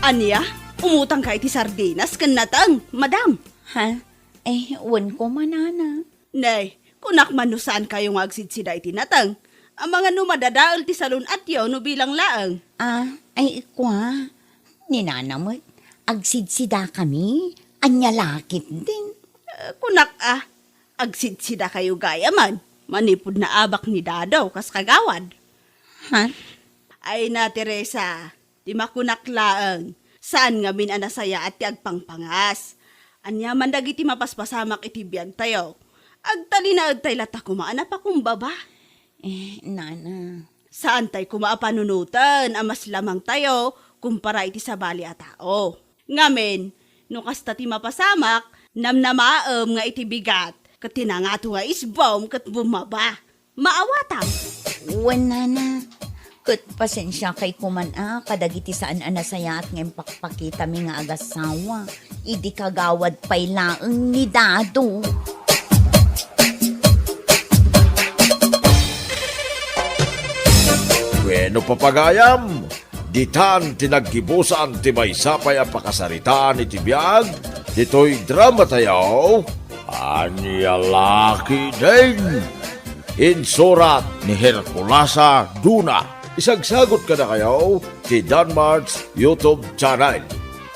Ania? Umutangka iti sardinas ken nateng, madam? Ha? Eh, wen ko manana. Nay, kunak man no saankayo nga agsidsida iti nateng. Amangan no madadael ti salun-atyo no bilang laeng. Ah, ay, kua. Ni nana met, agsidsidakami. Ania la ketdin? Eh, kunak, ah, agsidsidakayo gayamen. Manipud naabak ni Dado, kas kagawad. Ha? Ay na, Teresa, ti makunak laeng, saan ngamin a nasayaat ti agpangpangas. Ania man dagiti mapaspasamak iti biagtayo? Agtalinaedtay latta koma a napakumbaba. Eh, nana. Saantay koma a panunoten a mas lamangtayo kumpara iti sabali a tao. Ngamin, no kasta ti mapasamak, namnamaem nga iti bigat, ket ti nangato nga isbom ket bumaba. Maawatam. Wen, nana. Ket pasensiakay koman a kadagiti saan a nasayaat nga impakpakitami nga agasawa. Idi kagawad pay laeng ni Dado. Bueno, papagayam, ditan ti naggibusan ti maysa pay a pakasaritaan iti biag ditoy dramatayo, Ania la ketdin. Insurat ni Herculasa Duna. Isagsagot kadakayo ti Danmart's YouTube channel.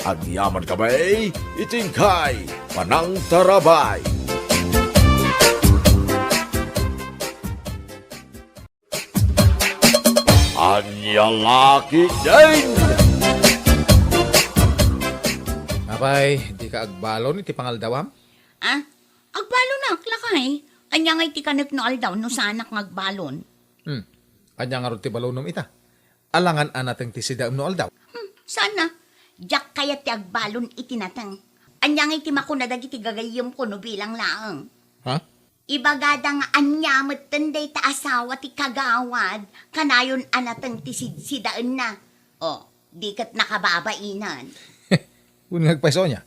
Agyamankami iti inkay panangtarabay. Ania la ketdin. Apay, dika agbalon iti pangaldawam? Ah, agbalon, lakay. Ania nga iti kanek no aldaw no saanak nga agbalon? Hmm. Ania ngarud ti balonem ita? Alangan a nateng ti sidaem no aldaw? Hmm, saan a? Diak kayat ti agbalon iti nateng. Ania nga iti makuna dagiti gagayyemko no bilang laeng? Ha? Ibagada nga ania metten dayta asawa ti kagawad, kanayon a nateng ti sidsidaenna. O, di ket nakababainan. Wen nga agpayso ania?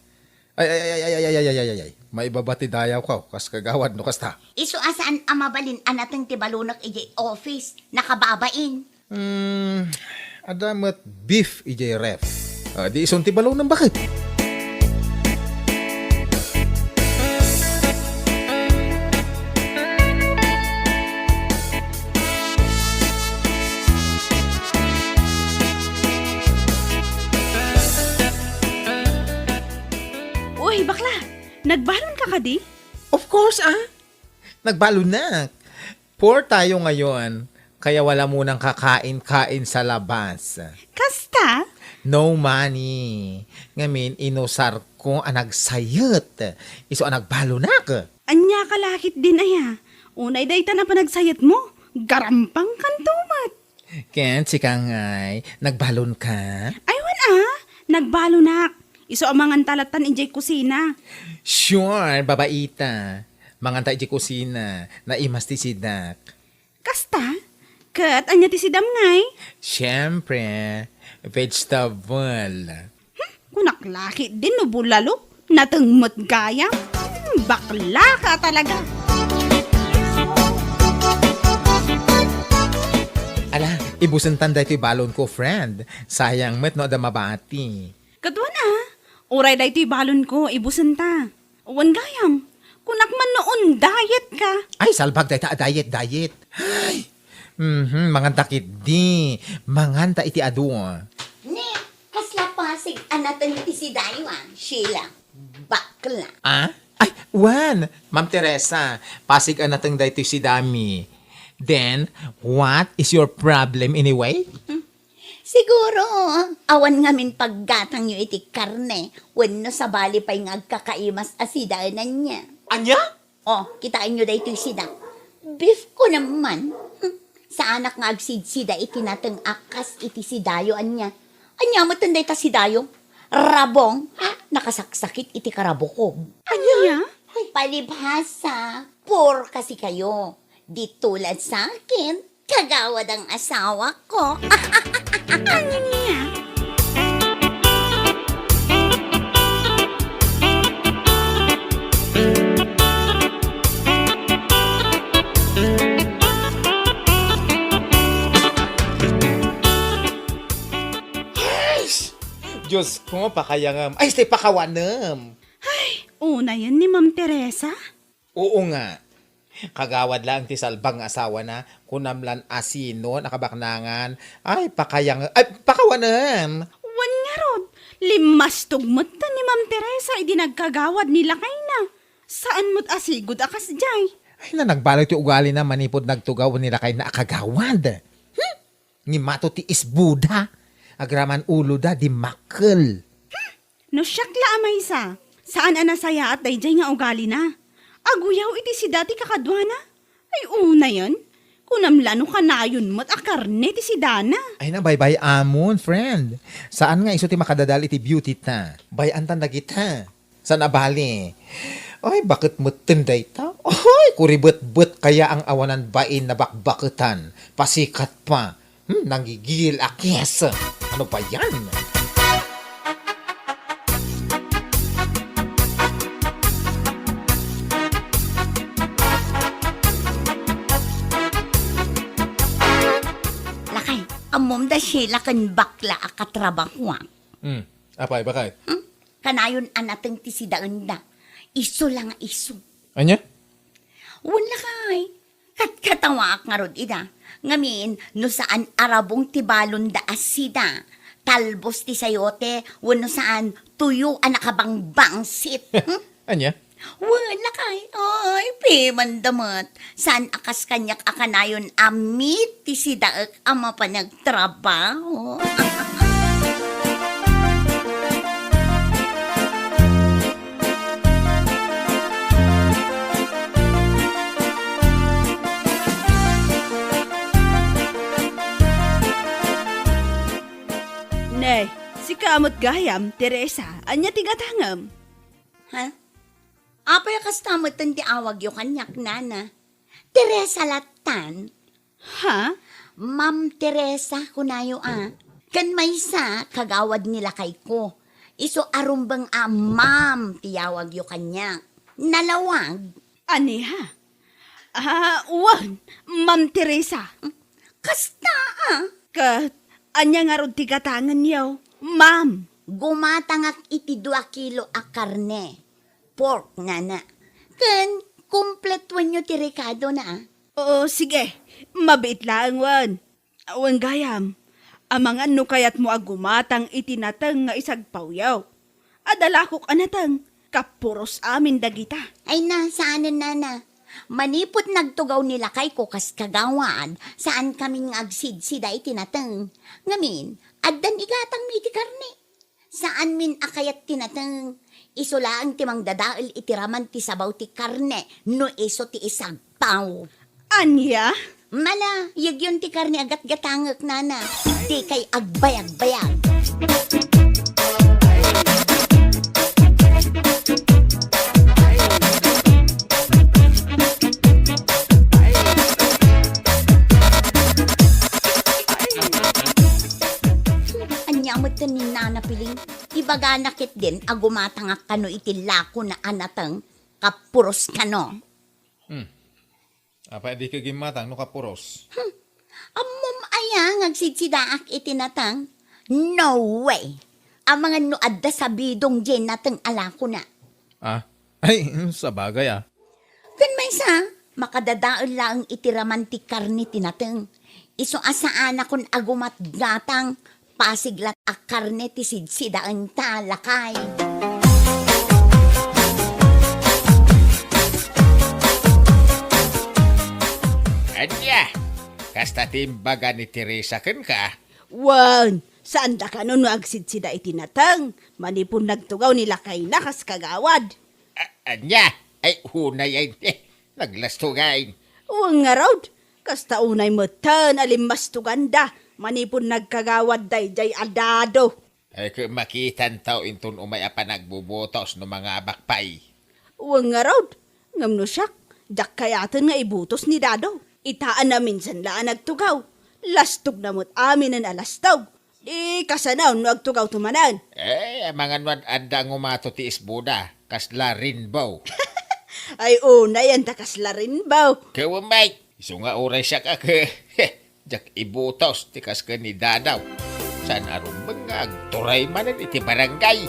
Ay, ay, ay, ay, ay, ay, ay, ay, ay, ay. Maibaba ti dayawko, kas kagawad no kasta. Isu a saan a mabalin a nateng ti balonek idiay office, nakababain. Hmm, adda met beef idiay ref. Ah, di isun ti balonem baket. Uy, bakla! Nagbalon ka kadi? Of course, ah! Nagbalon na. Poor tayo ngayon, kaya wala munang kakain-kain sa labas. Kasta? No money. Ngamin, inusar ko a nagsayet. Isu a nagbalonak. Ania ka lakit din aya? Unay daytan a panagsayet mo. Garampang kanto met. Ken sika ngay, nagbalon ka? Ay, wen a, nagbalonak. Isu a manganta lattan idiay kusina. Sure, babaita. Manganta idiay kusina, naimas ti sidak. Kasta? Ket ania ti sidam ngay? Siyempre, vegetable. Hmm, kunak lakit din no bulalo. Nateng met gayam. Hmm, bakla ka talaga. Ala, ibusentan daytoy balon ko, friend. Sayang met no adda mabati. Kaduan a, uray daytoy balon ko, ibusen ta. Wen gayam, kunak man no on diet ka. Ay, salbag dayta a diet, diet. Ay, mhm, manganta ketdi. Manganta iti adu. Ni, kasla pasig a nateng ti sidayo, ah, Sheila. Bakla. Ah? Ay, wen, Ma'am Teresa, pasig a nateng daytoy sidami. Then, what is your problem anyway? Hmm? Siguro, awan ngamin paggatangyo iti karne wenno sabali pay nga agkakaimas a sidaenanna. Ania? Oh, kitaenyo daytoy sida. Beef ko naman. Hmm. Saanak nga agsidsida iti nateng a kas iti sidayo ania. Ania metten dayta sidayo? Rabong, ha? Nakasaksakit iti karabuko. Ania? Palibhasa, poor kasi kayo. Di tulad sa akin, kagawad ang asawa ko. Ania? Ay, Diyos ko, pakayangem. Ay, say, pakawanem. Ay, unayen ni Ma'am Teresa? Oo nga. Kagawad laeng ti salbag nga asawana, kunam lan a sino a kabaknangan. Ay, pakayang-, ay, pakawanem. Wen ngarud, limmastog metten ni Ma'am Teresa idi nagkagawad ni lakayna. Saan met a sigud a kasdiay. Ay, na, nagbalik ti ugalina manipud nagtugaw ni lakayna a kagawad. Hmm? Ni mato ti isbuda, agraman uloda, dimmakkel. Hmm, no siak la a maysa, saan a nasayaat daydiay nga ugalina. Aguyaw iti sida ti kakaduana. Ay, unayen, kunam la no kanayon met a karne ti sidana. Ay, na, baybay-amon, friend. Saan nga isu ti makadadal iti beauty ta. Bay-antan dagita. Saan a bali? Ay, baket metten dayta? Ay, kuribetbet kaya ang awanan bain nabakbaketan. Pasikat pa. Hmm, nanggigil a kies. Ano ba yan? Lakay, ammom da Sheila ken bakla a katrabahoak. Hmm, apay, bakit? Hmm? Kanayon a nateng ti sidaenda. Isu la nga isu. Ania? Wen lakay. Katkatawaak ngarud ida. Ngamin, no saan a rabong ti balonda a sida, talbos ti sayote, wenno saan, tuyo a nakabangbangsit. Hmm? Ania? Wen lakay. Ay, piman da met. Saan a kas kaniak a kanayon a meet ti sidaek a mapan agtrabaho. Ne, sika met gayam, Teresa, ania ti gatangem? Ha? Apay a kasta metten ti awagyo kaniak, nana? Teresa lattan. Ha? Ma'am Teresa, kunayo a. Ken maysa, kagawad ni lakayko. Isu a rumbeng a ma'am ti yawagyo kaniak. Nalawag. Ania? Ah, wen, Ma'am Teresa. Kasta, ah. Ket ania ngarud ti gatangenyo, ma'am? Gumatangak iti dua kilo a karne. Pork, nana. Ken, kumpletoenyo ti rekadona, ah. Oo, sige. Mabiit laeng, wen. Wen gayam, amangan no kayatmo a gumatang iti nateng nga isagpawyo. Adda lakok a nateng, kapuros amin dagita. Ay na, saanen, nana. Manipud nagtugaw ni lakayko kas kagawad, saan kami nga agsidsida iti nateng. Ngamin, addan igatangmi iti karne. Saanmin a kayat ti nateng. Isu laeng ti mangdadael iti raman ti sabaw ti karne no isu ti isagpaw. Ania? Mala, yegyon ti karne a gatgatangek, nana. Dikay agbayagbayag. Ania met ken ni Nana Piling? Ibagana ketdin a gumatangak kano iti lakona a nateng, kapuros kano. Hmm. Apay a dika gimmatang no kapuros? Hmm. Ammom aya nga agsidsidaak iti nateng? No way! Amangan no adda sabidong diay nateng a lakona. Ah? Ay, sabagay, ah. Ken maysa, makadadael laeng iti raman ti karne ti nateng. Isu a saanakon a gumatgatang, pasig latta a karne ti sidsidaenta, lakay. Ania? Kasta ti imbaga ni Teresa kenka? Wen, saanda kano no agsidsida iti nateng, manipud nagtugaw ni lakayna kas kagawad. A-, ania? Ay, unay ay, eh, naglastugan. Wen ngarud, kasta unay metten a limmastuganda manipud nagkagawad daydiay a dado. Ay, ket makitanto inton umay a panagbubutos no mangabak pay. Wen ngarud, ngem no siak, diak kayaten nga ibutos ni dado. Ita a naminsan la a nagtugaw. Lastogna met aminen a lastog. Di kasano no agtugawto manen. Eh, amangan no ad-adda nga umato ti isbuda, kasla rainbow. Ay, unay, anta kasla rainbow. Kawan, Mike. Isu nga uray siak a ke-, diak ibutos ti kas ken ni Dadaw. Saan a rumbeng nga agturay manen iti barangay.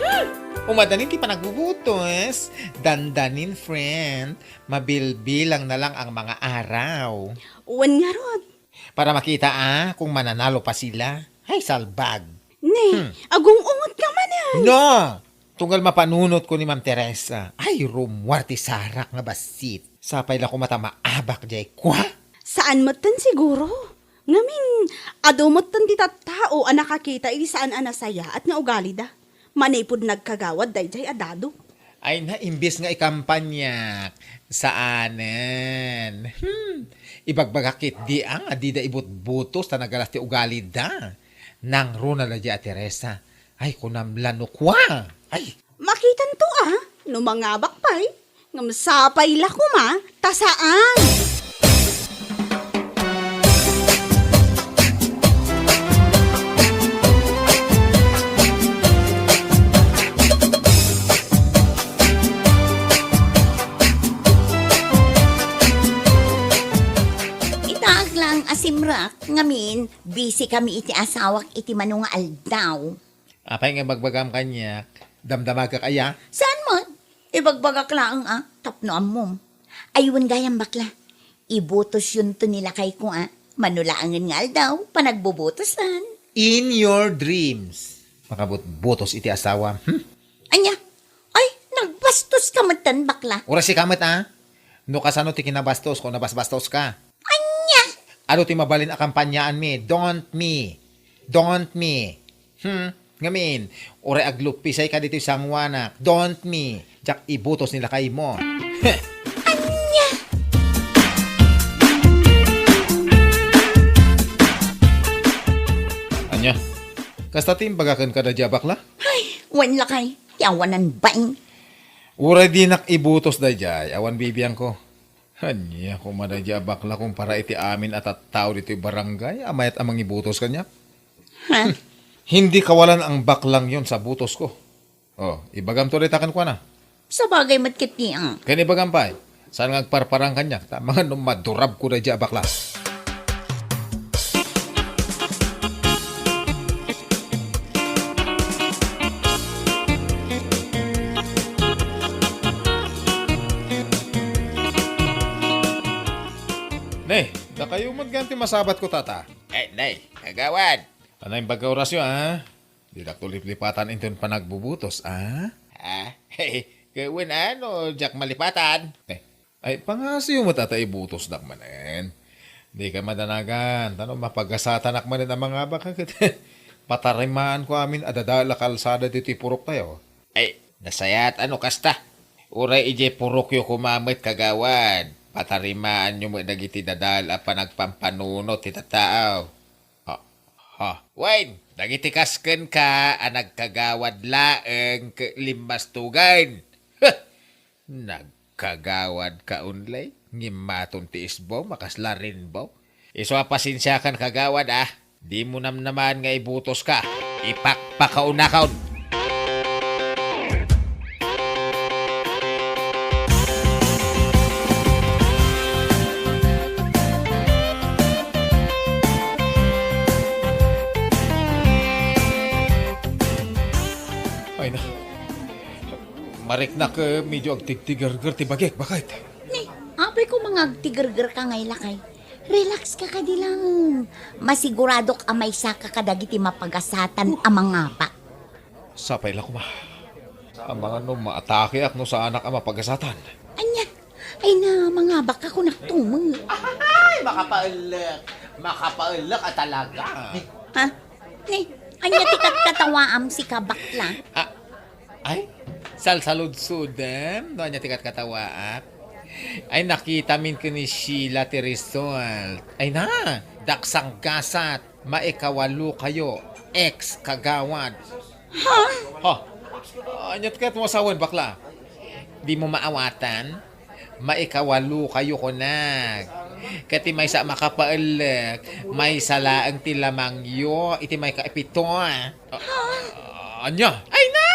Hmm. Umadanin ti panagbubutos. Dandanin, friend. Mabilbilang na lang ang mga araw. Wen ngarud. Para makita, ah, kung mananalo pa sila. Ay, salbag. Ne, hmm, agung-ungot ka manen. No! Tunggal mapanunot ko ni Ma'am Teresa. Ay, rummuar ti sarak nga bassit. Sapay la koma ta maabak diay kua. Saan metten siguro? Ngamin, adu metten ti tattao a nakakita iti saan a nasayaat nga ugalida. Manipud nagkagawad daydiay a dado. Ay na, imbes nga ikampanyak, saanen. Hmm, ibagbagak ketdi a nga dida ibutbutos ta nagalas ti ugalida. Nangruna la di a Teresa. Ay, kunam la no kua. Ay. Makitanto a, no mangabak pay, ngem sapay la koma, ta saan. Itaak laeng a simrek, ngamin, busy kami iti asawak iti mano nga aldaw. Apay nga ibagbagam kaniak, damdamagak aya? Saan met? Ibagbagak laeng a, tapno ammom. Ay, wen gayam, bakla. Ibutosyonto ni lakayko a, mano laengen nga aldaw, panagbubutosan. In your dreams. Makabutbutos iti asawa. Hmm? Ania? Ay, nagbastoska metten, bakla. Uray sika met a. No kasano ti kinabastosko, nabasbastoska. Ania? Adu ti mabalin a kampanyaanmi, don't me. Don't me. Hmm, ngamin, uray agluppisayka ditoy sangoanak, don't me. Diak ibutos ni lakaymo. Heh. Ania? Ania? Kasta ti imbagaken kada dia, bakla? Ay, Wen lakay, ti awanan bain. Uray dinak ibutos daydiay, awan bibiangko. Ania koma daydiay a bakla kumpara iti amin a tattao ditoy barangay a mayat a mangibutos kaniak? Ha? Hindi kawalan ang baklang yon sa butos ko. Oh, ibagamto dayta kenkuana. Sabagay met ketdi, ah. Ken ibagam pay, saan nga agparparang kaniak, ta amangan no madurabko daydiay a bakla. Ne, dakayo met gayam ti masabatko, tata. Eh, nay, kagawad. Anay, imbag ka orasyo, ah? Didak to liplipatan inton panagbubutos, ah? Ah, ket wen, ano, diak malipatan? Eh, ay, pangasiyo met ata ibutosdak manen. Dika madanagan, ta no mapagasatanak manen a mangabak, ket patarimaanko amin a dadael a kalsada ditoy puroktayo. Ay, nasayaat a no kasta. Uray idiay purokyo koma met, kagawad, patarimaanyo met dagiti dadael a panagpampanunot ti tattao. Ha? Ha? Wen, dagiti kas kenka a nagkagawad laeng ket limmastugen. Huh! Nagkagawad ka unlay, ngimmaton ti isbong, makasla rainbow. Isu a pasensiakan, kagawad, ah. Dimo namnamaan nga ibutoska. Ipakpakaunakon. Ay na. Mariknak, eh, medyo agtigtigerger ti bagik, baket. Ni, apay ko mangagtigerger ka ngay lakay. Relax ka kadi lang. Masiguradok a maysaka kadagiti mapagasatan a mangabak. Sapay la koma. Amangan no maatakeak no saanak a mapagasatan. Ania? Ay na, mangabak ka kunak tumo. Ay, makapaellek. Makapaellek a talaga. Ha? Ni, ania ti katkatawaam, sika bakla? Ah, ay, salsaludsodem, no ania ti katkatawaak? Ay, nakitamin ken ni Sheila ti result. Ay na, daksang gasat, maikawalo kayo, ex kagawad. Ha? Ha? Ania ti ket mo asawen, bakla? Di mo maawatan? Maikawalo kayo kunak. Ket ti maysa a makapaellek, maysa laeng ti lamangyo iti maikaipito. Ah, ania? Ay, na!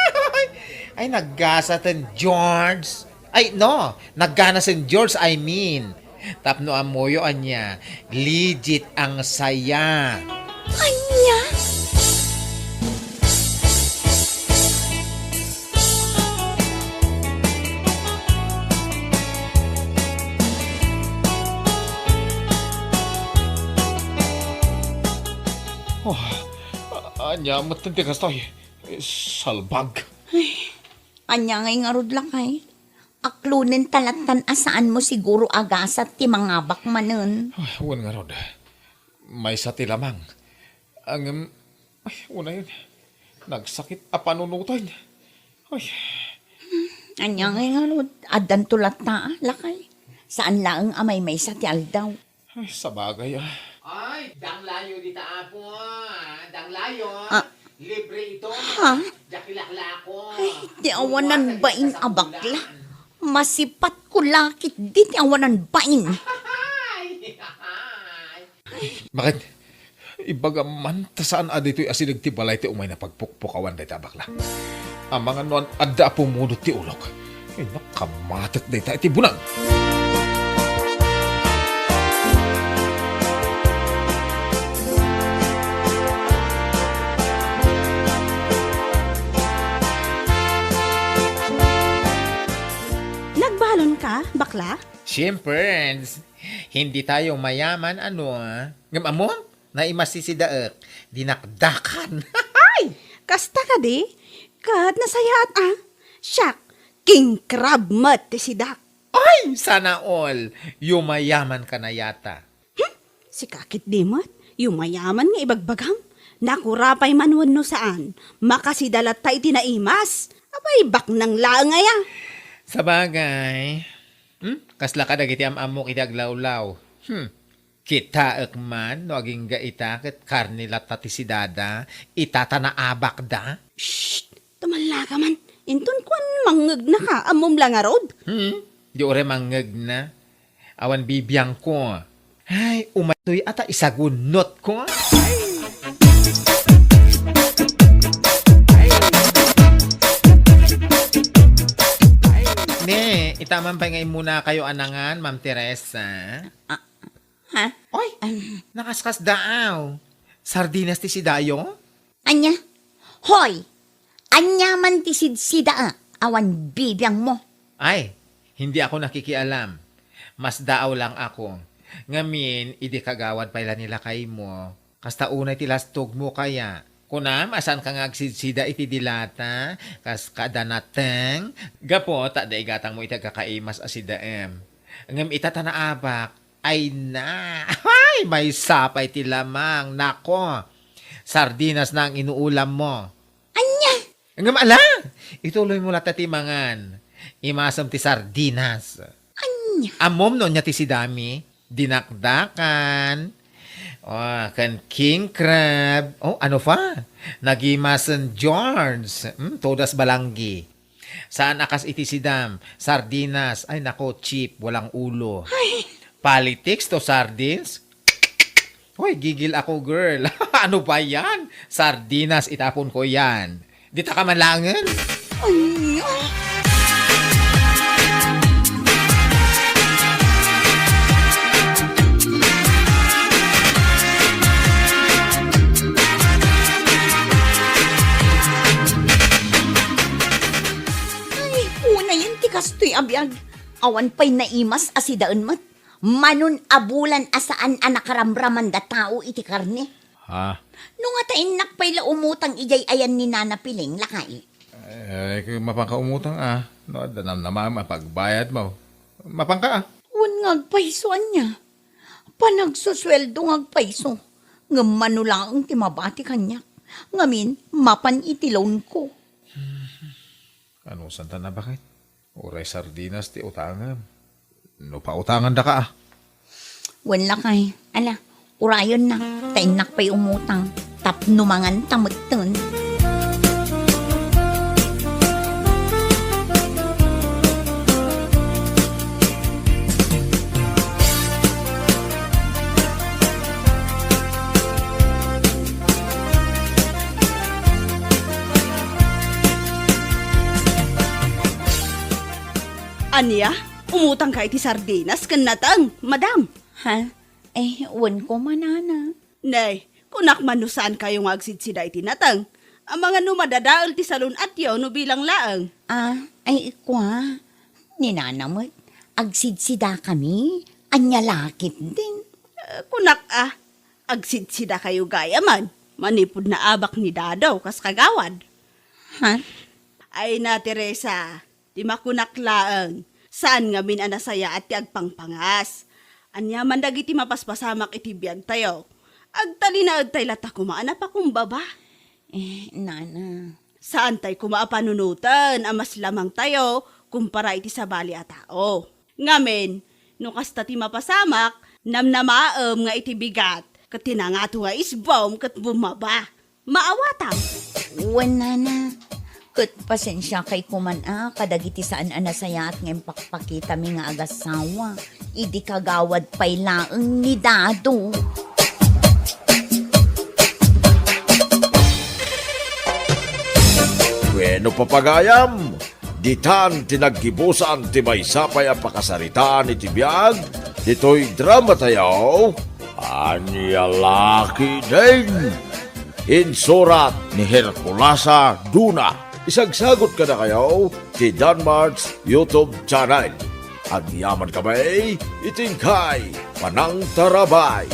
Ay, naggasaten, George. Ay, no, nagganasen, George, I mean. Tapno ammoyo ania, legit ang saya. Ania? Oh, a-, ania met ti kastoy? Eh, salbag. Ay, ania ngay ngarud lakay? Aklonen ta lattan a saanmo siguro a gasat ti mangabak manen. Ay, wen ngarud. Maysa ti lamang. Ngem, ay, unayen, nagsakit a panunoten. Ay. Ania ngay ngarud, addanto latta, lakay. Saan laeng a maymaysa ti aldaw. Ay, sabagay, ah. Ay, danglayo dita, Apo, ah. Danglayo. Ah. Libre ito. Ha? Diak ilaklako. Ay, ti awanan bain a bakla. Masipatko la ketdi ti awanan bain. Ay, ay. Bakit? Ibagam man, ta saan a ditoy asideg ti balay ti umay napagpukpukawan dayta a bakla. Amangan no an-, adda a pumudot ti ulok. Ay, nakamatek dayta iti bunag. Nagbalon ka, bakla? Siyempre, hindi tayo mayaman, ano, ah? Ngem ammo? Naimasisidaek, dinakdakan. Ay! Kasta kadi? Ket nasayaat a. Siak, king crab met ti sidak. Ay! Sana all! Yumayaman ka na yata. Hmm? Sika ketdi met, yumayaman nga ibagbagam? Nakura pay man wenno saan, makasida latta iti naimas. Apay, baknang laeng aya? Sabagay. Hmm? Kasla kadagiti am-ammok iti aglawlaw. Hmm. Kitaek man no agingga ita ket karne latta ti sidada, ita ta naabakda. Shh! Mallaka man, inton kuan mangngegnaka, ammom la ngarud? Hmm? Di uray mangngegnaka. Awan bibiangko. Ay, umaytoy a ta isagunnotko. Ne, itaman pay nga immunakayo a nangan, Ma'am Teresa. Ah, ha? Oy, Um, nakaskasdaaw. Sardinas ti sidayo? Ania? Hoy! Ania man ti sidsida, a? Awan bibiangmo. Ay, hindi ako nakikialam. Masdaaw lang ako. Ngamin, idi kagawad pay la ni lakaymo, kasta unay ti lastogmo kaya? Kunam a saanka nga agsidsida iti dilata, kas kada nateng? Gapu ta adda igatangmo iti agkakaimas a sidaem. Ngem ita ta naabak, ay na! Ay, maysa pay ti lamang. Nako! Sardinas na ang inuulammo. Ania? Ngem ala! Ituloymo latta ti mangan. Imasem ti sardinas. Ania? Ammom no ania ti sidami? Dinakdakan. Oh, ken king crab. Oh, ano pa? Nagimasen George. Hmm, todas balanggi. Saan a kas iti sidam, sardinas. Ay nako, cheap, walang ulo. Ay. Politics to sardines? Hoy, gigil ako, girl. Ano ba yan? Sardinas, itapon ko yan. Dita ka man laengen? Ay, ah. Ay, unayen ti kastoy a biag. Awan pay naimas a sidaen met. Manon a bulan a saan a nakaramraman da tao iti karne. Ha? No nga ta innak pay la umutang idiay ayan ni Nana Piling, lakay. Eh, mapanka umutang, ah. No, adda namnamaem a pagbayadmo. Mapanka, ah. Wen nga agpayso, ania? Panagsusueldo nga agpayso. Ngem mano laeng ti mabati kaniak. Ngamin, mapan iti loan ko. Anusanta nabaket? Uray sardinas ti utangem. No pautangandaka, ah. Wen lakay. Ala, urayonna. Ta innak pay umutang. Tapno manganta metten. Ania? Umutangka iti sardinas ken nateng, madam? Ha? Eh, wen ko manana. Nay, kunak man no saankayo nga agsidsida iti nateng. Amangan no madadael ti salun-atyo no bilang laeng. Ah, ay, kua. Ni Nana met, agsidsidakami. Ania la ketdin? Eh, kunak, ah, agsidsidakayo gayamen. Manipud naabak ni Dado, kas kagawad. Ha? Ay na, Teresa, ti makunak laeng, saan ngamin a nasayaat ti agpangpangas. Ania man dagiti mapaspasamak iti biagtayo? Agtalinaedtay latta koma a napakumbaba. Eh, Nana. Saantay koma a panunoten a mas lamangtayo kumpara iti sabali a tao. Ngamin, no kasta ti mapasamak, namnamaem nga iti bigat, ket ti nangato nga isbom ket bumaba. Maawatam. Wen, Nana. Ket pasensiakay koman a kadagiti saan a nasayaat nga impakpakitami nga agasawa idi kagawad pay laeng ni Dado. Wenno, papagayam, ditan ti naggibusan ti maysa pay a pakasaritaan iti biag ditoy dramatayo. Ania la ketdin? Insurat ni Herculasa Duna. Isagsagut kadakayo ti Danmart's YouTube channel. Agyamankami iti inkay panangtarabay.